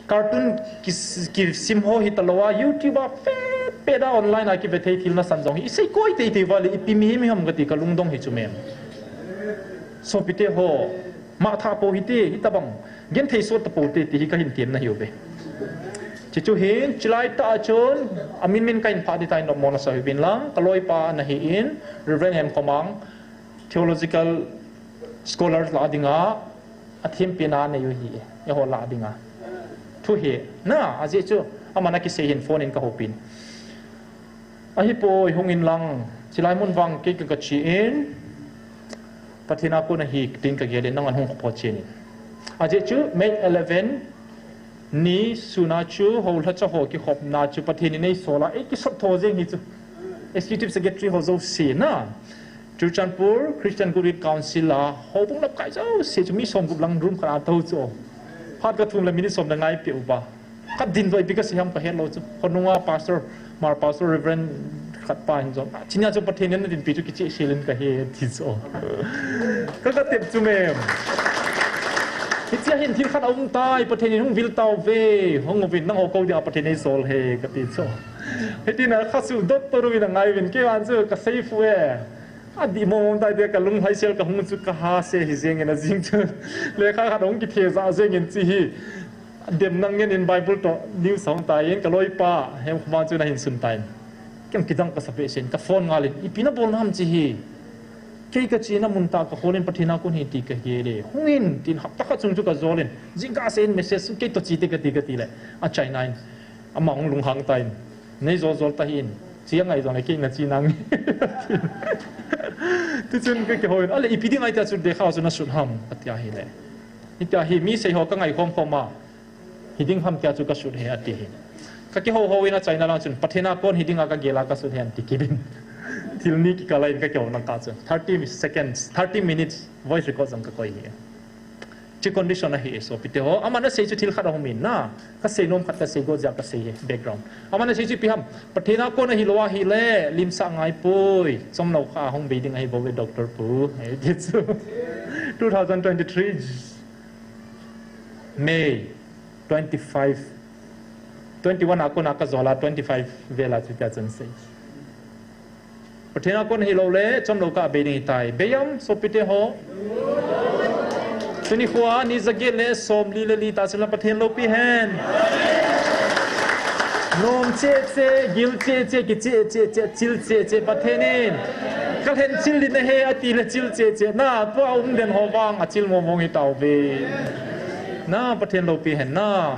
cartoon kis-, kisim ho hitalou a, YouTube a, pet pet a online a kive thei thil nasan jong hi, isei koi teitei uva le, ipi mihem iham kati kalungdong hi chu mem. Sopite ho, ma tha pou hite, hitabang, genthei sot tapou te, ti hi kahin temna hiuve. Chuchu hin, chilai tah a chun, amin min kahin phah ding tai, nommo nasa uvin lang, kaloipa nahi in, Reverend Hemkhomang, theological scholars lah dinga, athempina nei u hi, eiho lah dinga. Thu hi, na, ajeh chu, aman akisei hin phone in kahoupin. Ahipoi hung in lang, chilai mun vang kei ka, kache in, Pathen a kon ahi tin kagel in, nang an hung khopo chen in. Ajeh chu, May eleven, ni suna chu, houlhacha ho kikhopna chu, Pathen in eisol a, eikisot tho jeng hi chu. Executive Secretary ho jouse na. Churachandpur Christian Goodwill Council a, houbung lamkai jouse chu mi somgup lang room khat a tou chu. Phat kathum le minute som le nga ipi uva. Kadin doh ipi kasei ham kahet lou chu. Khonunga pastor, Mar Pastor Reverend khat pa hin jong. Chunia chu Pathen in nadinpi chu kicheh sel in kahi ti chu. Ka, katep chu mem. Hichea hin thil khat aum tai, Pathen in hung vil tauve, hung uvin nangho kou dia Pathen eisol e kati chu. Hitin a khasu dot to uvin angai uvin, keivan chu kasei fu e. Adih mong mong tai dia kalung haisel kahung chu kaha se hi jeng in ajing chu. Lekha khat hung kithe ja jeng in chi hi. Dem nang ngen in Bible toh news hung tai in kaloipa, Hemkhomang chu nahin sun tai. Ken kidang kasa behseh in kaphone ngal in, ipi nabol nam chi hi. Kei kachena mun tah a kahol in Pathen a kon hi ti kahe le. Hung in tin hapta khat chung chu kajol in. Jingkah seh in message chu kei toh che te kati kati le. Achaina in. Ama hung lunghang tan. Nei jol jol tahih in. Che angai jong le kei nache nang. Tichun kakihou in. Ale ipi ding ahi tia chu lekha chu nasut ham. Atia hile. Hitia hi mi sei ho kangai khom khom a. Hiding ham tia chu kasut e ati hi. Kakihou hou in achaina lang chun, Pathen a kon hiding a kagel a kasut e ati kibin. Thil ni kikal a in kakihou nang kah chun. Thirty seconds, thirty minutes voice record jong kakoi hi. Chi condition ahi e sopite ho. Aman asei chu thil khat ahung min na. Kasei nom khat kasei go jia kasei hi background. Aman asei chu ipi ham. Pathen a kon ahilou ahile, limsah ngai poi. Chomlou kha hung bei ding ahi bou ve doctor pu. Ahi ti chu. Two thousand twenty-three. May twenty-five, twenty-one a kon a kajol a twenty-five vel a chutia chun sei. Pathen a kon hilou le, chomlou kah bei ding ahitai. Bei am, sopite ho. Tuni khoa, ni jaget le, somli le li tah chun la Pathen loupi hen. Nom cheh cheh, gil cheh cheh, kicheh cheh cheh, chil cheh cheh, Pathen in. Kalhen chil ding ahi, ati le chil cheh cheh. Na, tua um den ho vang, achil mong mong hi tauve. Na, Pathen loupi hen na.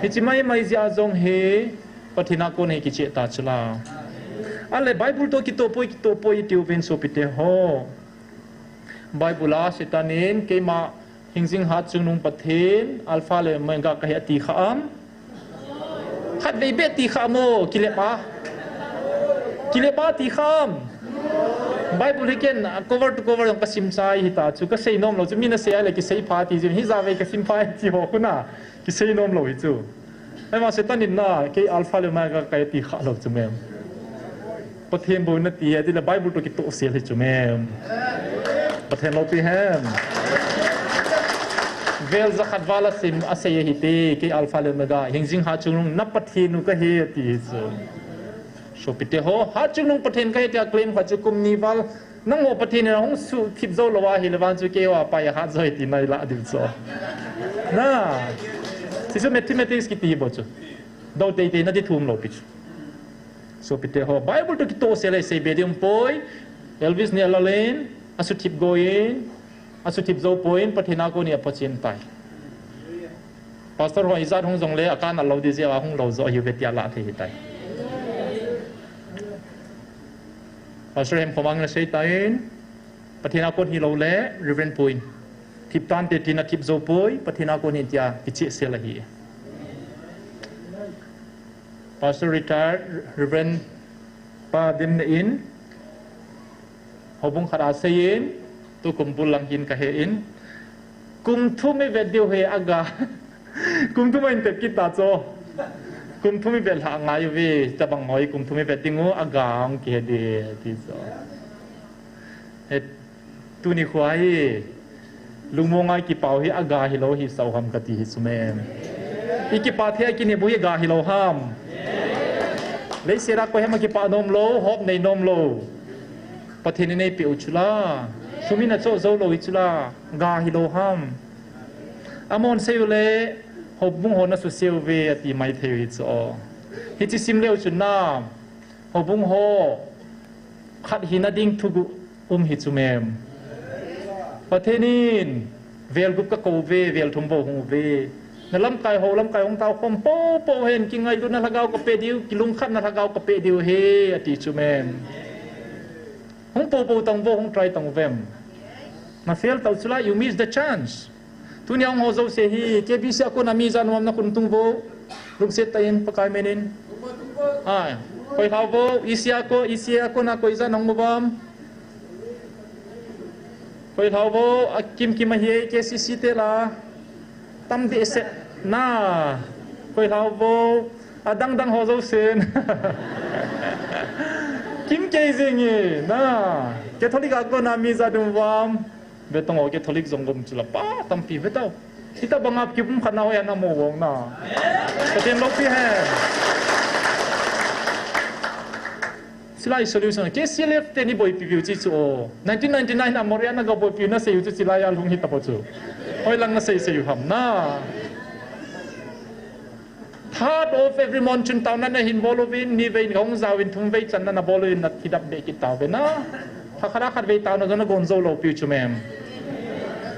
Hichi mai mai jia jong hi, Pathen a kon hi kicheh ta chu la. Ale Bible toh kitoh poi, kitoh poi iti uvin sopite ho. Bible a Satan in keima hingjing hatchungnung Pathen, Alpha le Omega kahi ati kha am? Khatvei beh ti kha mo, kilep a. Kilep a ti kha am? Bible hi ken, ah, cover to cover jong kasim chai hita chu, kasei nom lou chu, mi nasei a le kisei pha ti jin, hijeh a vei kasim pha ti ho khu na, kisei nom lou hi chu. Ahivang Satan in na, kei Alpha le Omega kahi ti kha lou chu mem. Pathen bou nati hi, ti le Bible toh kitoh sel hi chu mem. Pathen loupi hen. Vel jakhat val a sim a sei ahi ti, kei Alpha le Omega, hingjing hatchungnung na Pathen u kahi ti hi chu. Sopite ho, hatchungnung Pathen kahi tia claim kha chu kum ni val, nangho Pathen in ahung suhthip jou lou ahile vang chu keiho a pai ahat jo ahi ti nai lah diu chu. Na, hichu mathematics kiti bou chu. Dou teitei na ti thum lou pi chu. Sopite ho, Bible toh kitoh sel a sei be ding um poi, Elvis Nialalin, asuhthip go in, asuhthip jou poi, Pathen a kon hi aphachen tai. Pastor ho ijat hung jongle, akan a lou di jeh a hung lou jo ahiuve tia lah thei hitai. Pastor Hemkhomang in asei tan, Pathen a kon hilou le, Reverend Pu in. Thip tante tina thip jou poi, Pathen a kon hi tia kicheh sel ahi. Pastor retired Reverend Pa Dimna in, houbung khat a sei in, tukum bul lang hin kahe in, kum thum ivet diu hi aga, kum thum a intep kit ta chu, kum thum ivet lhah ngai uve, tabang hoi kum thum ivet ding u aga hung kihe di, ti chu. He, tuni khu hi, lungmong a i kipah u hi aga hilou hi sao ham kati hi chu mem. I kipah thei a i kinep u hi aga hilou ham? Leiset a koi ham akipah nom lou, hope nei nom lou. Pathen in eipeh u chu la. Sum in achoh jou lou hi chu la. Aga hilou ham? Amahon sei u le, houbung ho nasuse uve ati mai thei u hi chu. Hiche sim leu chun na, houbung ho khat hina ding thuguh um hi chu mem. Pathen in, vel gup kakou uve, vel thum bou hung uve. Na lamkai ho, lamkai hung tao khom poupou hen, kingailutna lhagao kapeh diu, kilungkhatna lhagao kapeh diu ahi, ati chu mem. Hung poupou tang vo, hung try tang uvem. Na fail tau chu la, you miss the chance. Tunia hung ho jouse hi, K B C a kona mi ijat um uvam, nakhut tung vo. Lungset tah in, Pakai min in. Ai, koi lhau vo, E C a ko, E C a kona koi ijat um uvam. Koi lhau vo, akim kim ahi, K C C te la. Tam behseh na. Koi lhau vo, adang dang ho jousen. Kim kei jing e, na. Catholic a kona mi ijat um uvam. Ve tong o, Catholic jong gom chu la pa tampi ve tau. Hitabang a kipumkhatna hoiya namu vang na. Pathen loupi hen. Chulai solution, K C L F te ni boipi viu chi chu o. Nineteen ninety-nine a Moriah na ga boipi u nasei u chu chulai a lhung hita po chu. Hoilang nasei sei u ham na. Third of every month chun taona nahin bol uvin, ni vei in kahung jaovin, thum vei channa nabol uvin, nathidap be kit tauve na. Kha khat a khat vei taona jong nagon jou lou piu chu mem.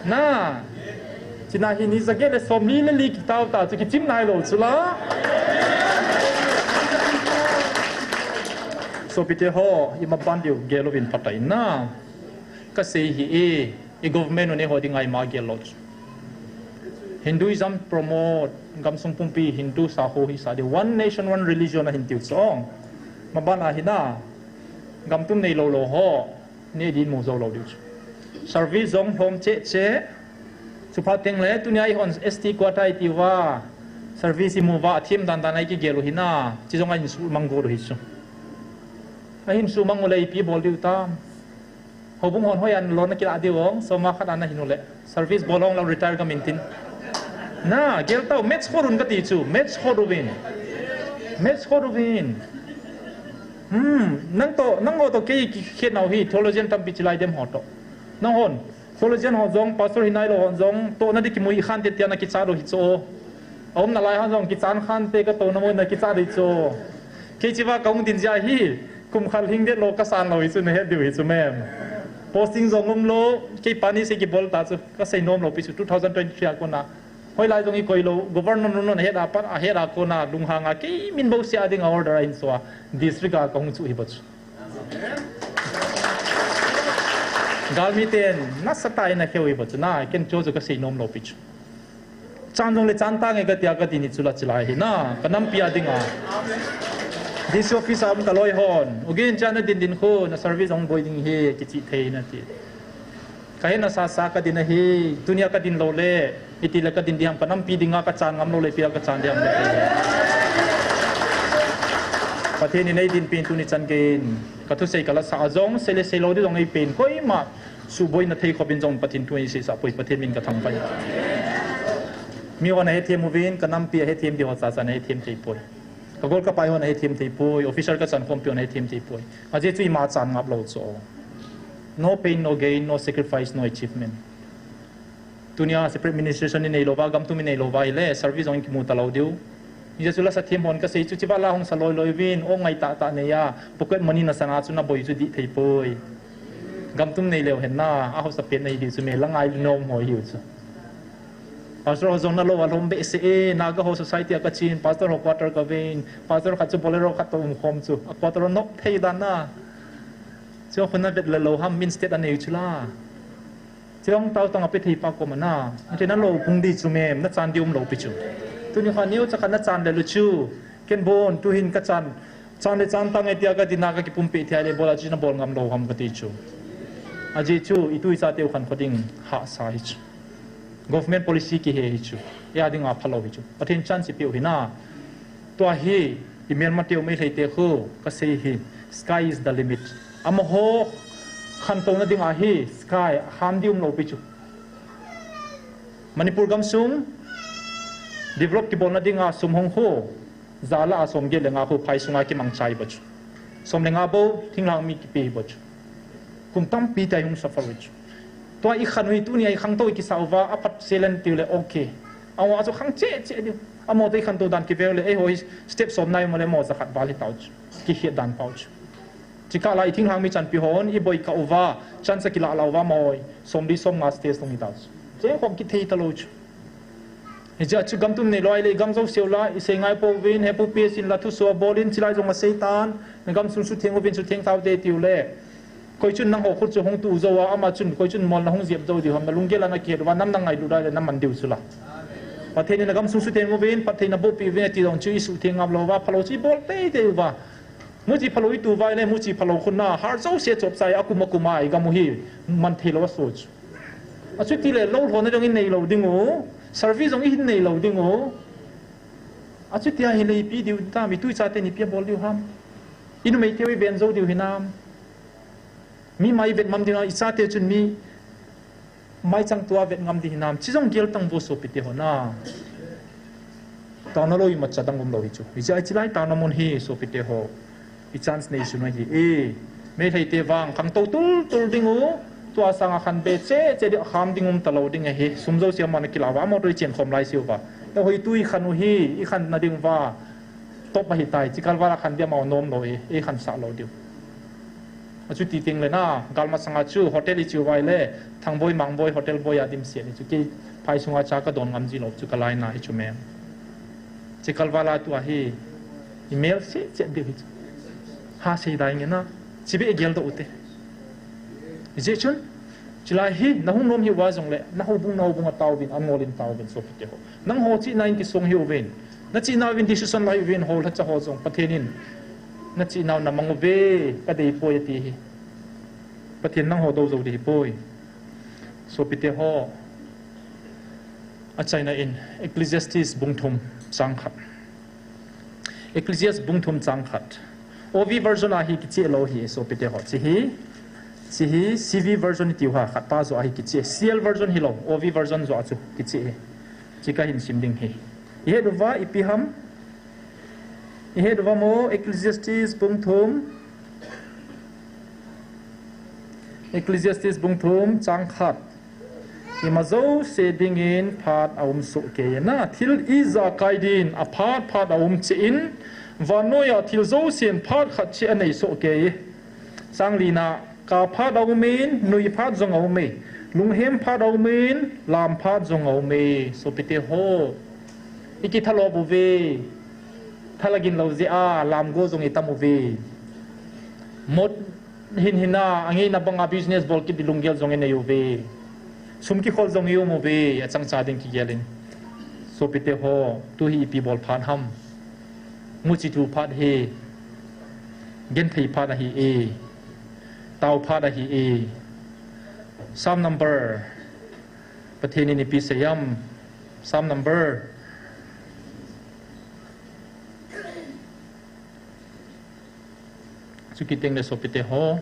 Na. Chuna hi ni jaget le somli le li kitao ta chu kichim nailou chu la. Sopite ho, imaban diu gel uvin phatai na. Kasei hi e, i government u neiho dinga ima gel lou chu. Hinduism promote, gamsung pumpi Hindu sakho hisa diu, one nation, one religion ahin tiu chu. Maban a hi na, gam tum neilou lou ho, nei din mu jou lou diu chu. Service jong lhom cheh cheh, chuphat teng le, tunia eihon S T quota iti uva, service imu uva, athem dan dan a ikigel u hi na, chi jong ahin suhmang got u hi chu. Ahin suhmang u le ipi bol diu tam. Houbung hon hoiya lona kilah diu ong, soma khat ana hin u le. Service bol ong lang retire gam in tin. Na, gel tau, match khot un kati chu, match khot uvin. Match khot uvin. Hmm, nang toh, nangho toh kei kikhetnau hi, theologian tampi chilai dem ho toh. Nanghon, theologian ho jong, pastor hinailou hon jong, tohna di kimu khan te tia nakichat u hi chu. Aum nalai hon jong, kichan khan te katohna mo nakichat u hi chu. Kei chiva kahung din jeh hi, kum khat lhing det lou kasan lou hi chu nahet diu hi chu mem. Posting jong umlou, kei pani se kibol ta chu, kasei nom lou pi chu two thousand twenty-three a kona. Hoilai jong ikoi lou, governor nun ahet a pat, ahet a kona lunghang a kei min bouseh a dinga order ahin so a, district a kahung chu hi bou chu. Galmi ten nasatah in akheu hi bou chu na, ken chu chu kasei nom lou pi chu. Chan jongle chan tange katia kadin hi chu la chilai hi na, kanampi a dinga. D C office a um kaloi hon, ugin chan nadin din khu, na service hung boi ding hi, kichih thei nati. Kahet nasa sa kadin ahi, tunia kadin lou le, itile kadin diham, kanampi dinga kachan ngam lou le, ipi a kachan diham le. Pathen in eidinpin tuni chan geiyin, kathusei kalasa a jong, sei le sei lou di jong eipen, koima suboina thei khopin jong Pathen thu eiseisah poi, Pathen min kathangvah e. Mihon ahethem uvin, kanampi ahethem di ho chacha ahethem thei poi. Kagol kapai hon ahethem thei poi, officer kachan khompi hon ahethem thei poi. Ajeh chu ima chan ngap lou chu. No pain, no gain, no sacrifice, no achievement. Tunia separate administration inei louva, gamtum inei louva ahile, service jong kimu talou diu. Hijeh chun lasa them hon kasei chu, chiva la hung sa loi loi uvin, o ngai tahtah neiya, pocket money nasanga chu naboi chu dih thei poi. Gamtum neileu hen na, ahosa pen nahi diu chu, me la ngai nom ho hiu chu. Pastor ho jong nalou alhom behseh e, Naga ho society a kachin, pastor ho quarter kaven, pastor khat chu Bolero khat toh umkhom chu, a quarter nop thei dan na. Chu khu navet le lou ham, min state anei chu la. Chong tao tang ape thei pa koma na. Ante nalou pung di chu mem, nachan di umlou pi chu. Tuni kha neocha khat nachan le lou chu. Ken bon, tuhin kachan. Chan le chan tange tia kadin a kakipumpi thei le bol a chu nabol ngam lou ham kati chu. Ajeh chu, itu icha teu khankho ding hahsa hi chu. Government policy kihe hi chu. Eia dinga phalou hi chu. Pathen chance peu hi na. Tua hi, i Myanmar te u Meitei te khu, kasei hi, sky is the limit. Amaho khantouna dinga hi, sky, ham di umlou pi chu. Manipur gamsung, develop kibolna dinga sum hung khu, ja la a som get le nga khu phai sunga kimang chai bou chu. Som le nga bou, thinglhang mi kipe hi bou chu. Kum tampi tai hung suffer u chu. Tua i khan u hi tunia i khangtou i kisa uva, aphat selen tiu le okay. Amaho chu khang cheh cheh diu. Amaho toh i khantou dan kive u le, eiho hi step som nai mo le mo ja khat val hi tau chu. Kikhet dan pau chu. Chikah la i thinglhang mi chanpi hon, i boi kah uva, chance kila la uva mo, som li som nga stage tung hi tau chu. Cheng khom kithei talou chu. Hijeh chu gamtum neilou ahile, gam jouse u la, i sei ngai pouvin, he pu pi sin la thuso bol in, chilai jong asei tan, na gamsung sutheng uvin, sutheng tau te tiu le. Koi chun nangho khut chu hung tu jou a, ama chun koi chun mol na hung jep jou diu ham, na lunggel a na kihet uva, nam na ngailut a le, na man diu chu la. Pathen in na gamsung sutheng uvin, phattheina bohpi uvin, ati jong chu i sutheng ngap lou uva, phalou chu i bol tei tei uva. Muchi phalou i tu uva le, muchi phalou khun na, har jouse chop chai, akum akum a i gam u hi, man thei lou a so chu. Achuti le, lou lhona jong i neilou ding u, service jong i hin neilou ding u. Achuti ahile ipi diu tam, i tu i cha ten ipi a bol diu ham. I numei teu i ven jou diu hinam. Mi mai i vet ngam diu hinam, i chate chun mi mai chang tua vet ngam di hinam. Chi jong gel tang vo sopi te ho na. Taona lou imacha dang umlou hi chu. Hijeh a chilai taona mun hi sopi te ho. I chance nei sun ahi e. Meitei te vang khangtou tul tul ding u. Tua sanga khan be cheh cheh di kham ding um talou ding ahi. Sum jouse a mana kila uva, motor i chen khom lai seh uva. Eiho i tu i khan u hi, i khanna ding uva. Top ahi tai, chikal vala khan dia mau nom lou e, ei khan sah lou diu. Achuti teng le na, galmasanga chu hotel i chiu vai le, Thangboi Mangboi hotel boi a dimset ni chu kei phai sunga cha ka don ngam ji lou chu ka laina hi chu mem. Chikal vala tua hi, i mel se chet diu hi chu. Ha sei dai nge na, chibe gel doh u te. Ijeh chun, chilai hi, na hung nom hi uva jongle, na houbung, na houbung a tauvin, a ngol in tauvin, sopi te ho. Nangho chihna in kisong hi uvin. Na chihna uvin decision lai uvin, ho lhacha ho jong Pathen in. Na chihna u na mang uve, ka dei poi ati hi. Pathen nangho dou jou ding hi poi. Sopi te ho. Achaina in Ecclesiastes bung thum chang khat. Ecclesiastes bung thum chang khat. O V version a hi kicheh lou hi, sopi te ho. Chi hi, chi hi C V version tiu ha, khat pa jo a hi kicheh. C L version hi lou, O V version jo a chu kicheh hi. Chi ka hin sim ding hi. I het uva, ipi ham? I het uva mo, Ecclesiastes bung thum. Ecclesiastes bung thum, chang khat. Ima jouse dingin phat a um soh kei na. Thil ijakai din a phat phat a um cheh in, vannoi a thil jousen phat khat cheh a nei soh kei. Chang lina, ka phat a um in, nui phat jong a um e. Lunghem phat aumin, lam phat jong aume, sopite ho. Ikithalou uve. Thalagin lou jeh a, lamgo jong itam uve. Mot hin hina, angeina banga business bol kit di lunggel jong inei uve. Sum kikhol jong ium uve, achangcha ding kigelin. Sopite ho, tuhi ipi bol phat ham. Muchitu phat hi. Genthei phat ahi e. Tao phat ahi e. Psalm number. Pathen in ipi seiyam. Psalm number. Chukit teng le sopite ho.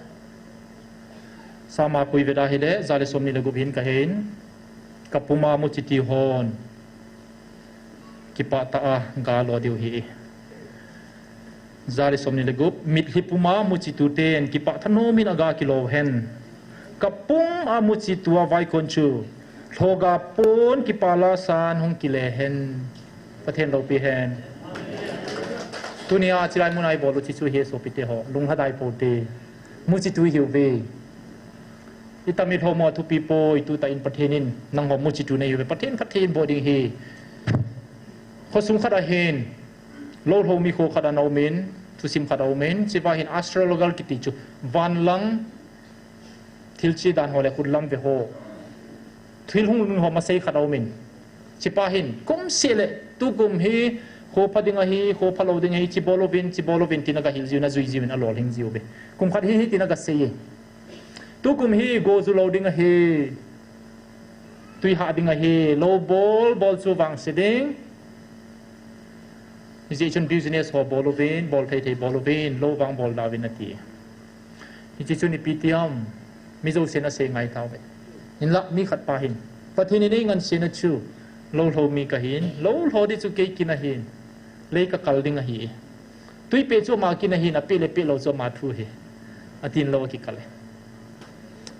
Psalm a koi veda hile, ja le somni le gup hin kahin. Kapuma muchitu hon. Kipah tah a ga lo diu ahi. Ja le somni le gup, mitlhi puma muchitu ten, kipah thanom in aga kilo hen. Kapum a muchitu a vaikon chu, lhoga pon kipah la san hung kile hen. Pathen loupi hen. Tunia chilai muna ibol u chi chu hi sopite ho, lunglhadai pou te. Muchitu ihiuve. Itam ilhom u athupi poi, tuta in Pathen in, nangho muchitu neihiuve. Pathen phatthei in boh ding ahi. Khosung khat ahin, lolho mi kho khat ana umin, thusim khat aumin, chiva hin astrological kiti chu, vanlang, thilche dan ho le khutlam ve ho. Thil hung lhung ho masei khat aumin. Chipa hin, kum seh le, tukum hi, kho pha ding ahi, kho pha lou ding ahi, chi bol uvin, chi bol uvin, tina gahil jiuvin, ajui jiuvin, alolhing jiuve. Kum khat hi, hi tina gasei e. Tukum hi, go ju lou ding ahi. Tui hah ding ahi, lou bol, bol chu vangse ding. Hijeh chun business ho bol uvin, bol thei thei bol uvin, lou vang bol da uvin ati. Hiche chun ipi ti ham, mi jousen asei ngai tauve. Hinlah mi khat pa hin, Pathen in eingansena chu, lolho mi kahin, lolho di chu kei kin ahin, lei kakal ding ahi. Tui peh chu ama kin ahin, apeh le peh lou chu ama thu ahi. Atin lou akikal e.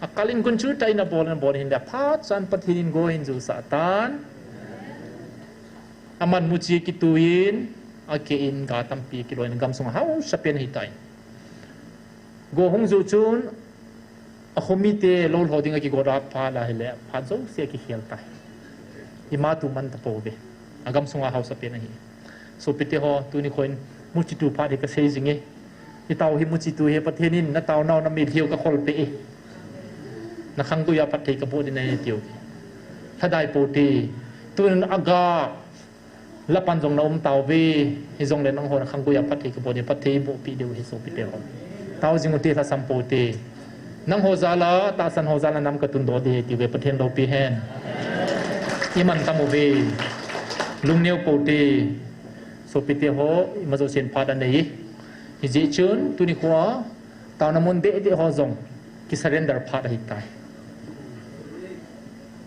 Akal in gun chu tah in abol in abol hinle, aphat chan Pathen in go ahin julsah tan. Aman muchi akitui in, akeh in ga tampi akilo in, gamsung a hausa pen ahitai. Go hung ju chun, akho mite lolho ding akigo da phat ahile, phat jouse akikhel tai. Ima tu man tapouve. Agamsung a hausa pen ahi. Sopite ho, tuni kho in muchitu phat hi kasei jing e. Itao hi muchitu ahi, Pathen in natao nau namitlhi u kakhol peh e. Nakhanggui a phatthei kaboh ding ahi tiu. Lhadai pou te. Tun aga lapan jong naum tauve, hijongle nangho nakhanggui a phatthei kaboh ding, phatthei boh peh diu ahi sopite ho. Tao jing ute, lhasam pou te. Nangho jal a, tahsan ho jal a nam katundoh ding ahi tiuve, Pathen loupi hen. Iman tam uve. Lungneo pou te. Sopite ho, ima jousen phat anei e. Hijeh chun, tuni kho a, taona mun deh deh ho jong, kisurrender phat ahitai.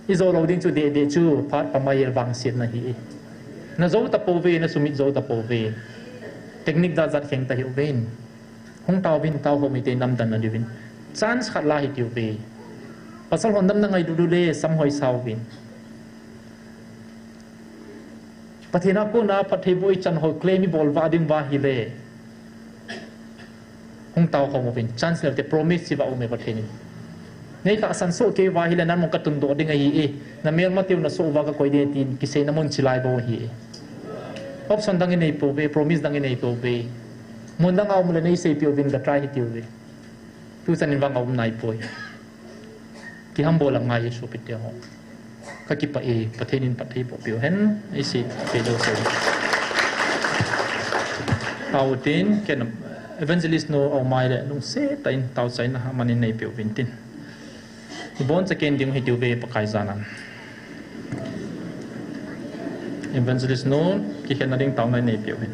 Ijou lou ding chu deh deh chu, phat pamai el vangsetna ahi e. Najou tapouve, nasumit jou tapouve. Technique jat jat kheng ta hih uvin. Hung taovin, tao ho mite namdan na diuvin. Chance khat la hih tiuve. Pasal hon namna ngai dudu le, sam hoi sauvin. Pathen a kona phatthei boh ichan ho claim ibol vah ding uva ahile. Hung tao khom uvin, chance neote, promise chi vah um e Pathen in. Nei tahsan soh kei uva ahile, nang mong katundoh ding ahi e. Namelma teu nasoh uva kakoi ding tin, kiseina mun chilai bou ahi e. Option dang inei pouve, promise dang inei pouve. Mun dang a um le nei seipeh uvin ga try hih tiuve. Tuchan in vang aum naipoi. Kihambol a ngai e sopite ho. Kakipah e, Pathen in phatthei boh peh u hen, eisei peh jouse. Tao tin, ken evangelist nu aum mai le, lungset tah in taochaina aman in neipeh uvin tin. Iboncha ken ding hih tiuve Pakai jan a. Evangelist nu, kikhenna ding taona neipeh uvin.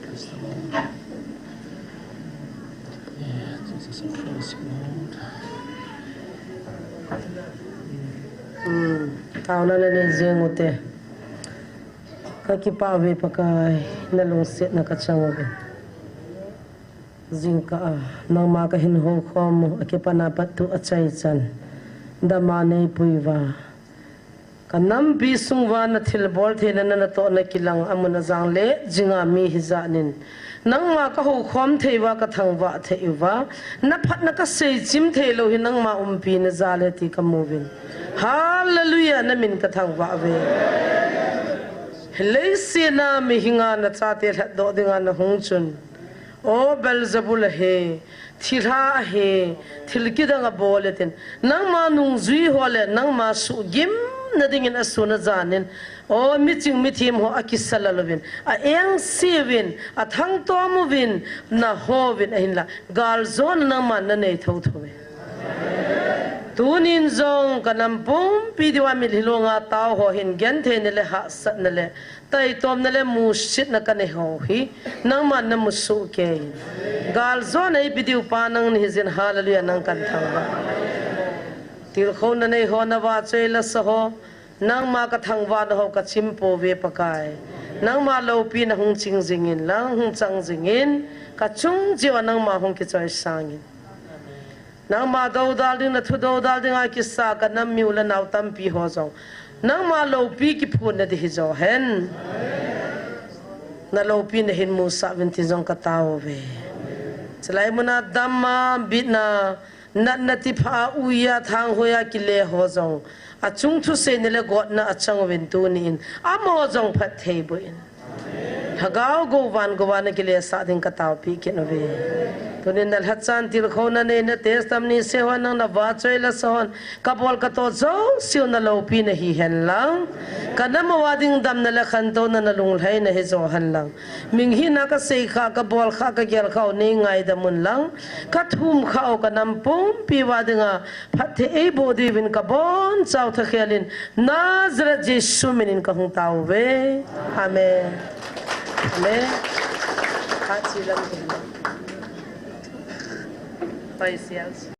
Praise the Lord. Yeah, Jesus, praise the Lord. Hmm, taona nanei jing ute. Kakipah uve Pakai, nalungsetna kachang uve. Jingkah a, nangma kahin houkhom u, akipana pat thu achaichan. Dam a neipui uva. Kanampi sung uva nathilbol theina natohna kilang amun ajang le, jing a mi hijat in. Nangma ka houkhom thei uva, ka thangvah thei uva, na phatna ka seichim thei lou hi nangma umpi na jal e ti ka mu uvin. Hallelujah, na min ka thangvah uve. Leiset a mihinga na chate lhatdoh dinga na hung chun, O Beelzebul ahi, thilha ahi, thil kidang abol e tin, nangma nungjui ho le nangma suhgimna dingin asun ajan in, O, miching mithem ho akisa lal uvin, a engse uvin, a thangtom uvin, na ho uvin, ahinla galjona nangman na nei thotho uve. Tunin jong ka nam pumpi diuva mitlhi longa tao ho hin gentheina le hahsatna le taitomna le musitna ka nei ho hi nangman na mu soh kei in. Galjona eipe diu pa nang nahi jin, hallelujah, nang kan thangvah. Tilkhouna nei ho, na vahchoi lasa ho, nangma ka thangvahna ho ka chim pouve Pakai. Nangma loupina hung ching jing in lang, hung chang jing in, ka chung cheh uva nangma hung kichoisang in. Nangma doudal ding, na thu doudal dinga kisa ka nam u le nao tampi ho jong nangma loupi kiphutna ding hijo hen. Na loupina hin musah uvin tin jong ka tao uve. Chulai muna damna, bitna, natna, tipha a, uiya, thanghoiya kile ho jong achung thuseina le gotna a chang uvin tunin amaho jong phatthei boh in. Lhagao gou van gou a na kilesah ding ka taopeh kit uve. Tunin na lhacha in tilkhouna nei, na testimony sei hon, nang na vahchoi lasa hon, ka bol ka to jouseu na loupina hi hen lang, ka nam uva ding damna le khantouna na lunglhaina hijo hen lang. Minghina ka seikhah, ka bolkhah, ka gelkhah u nei ngaidam un lang, ka thumkhah u ka nam pumpi uva dinga phatthei eiboh diuvin ka bonchau thakhel in Nazareth Jesu minin ka hung tao uve. Amen. Amen. Achi lam. Pai sial.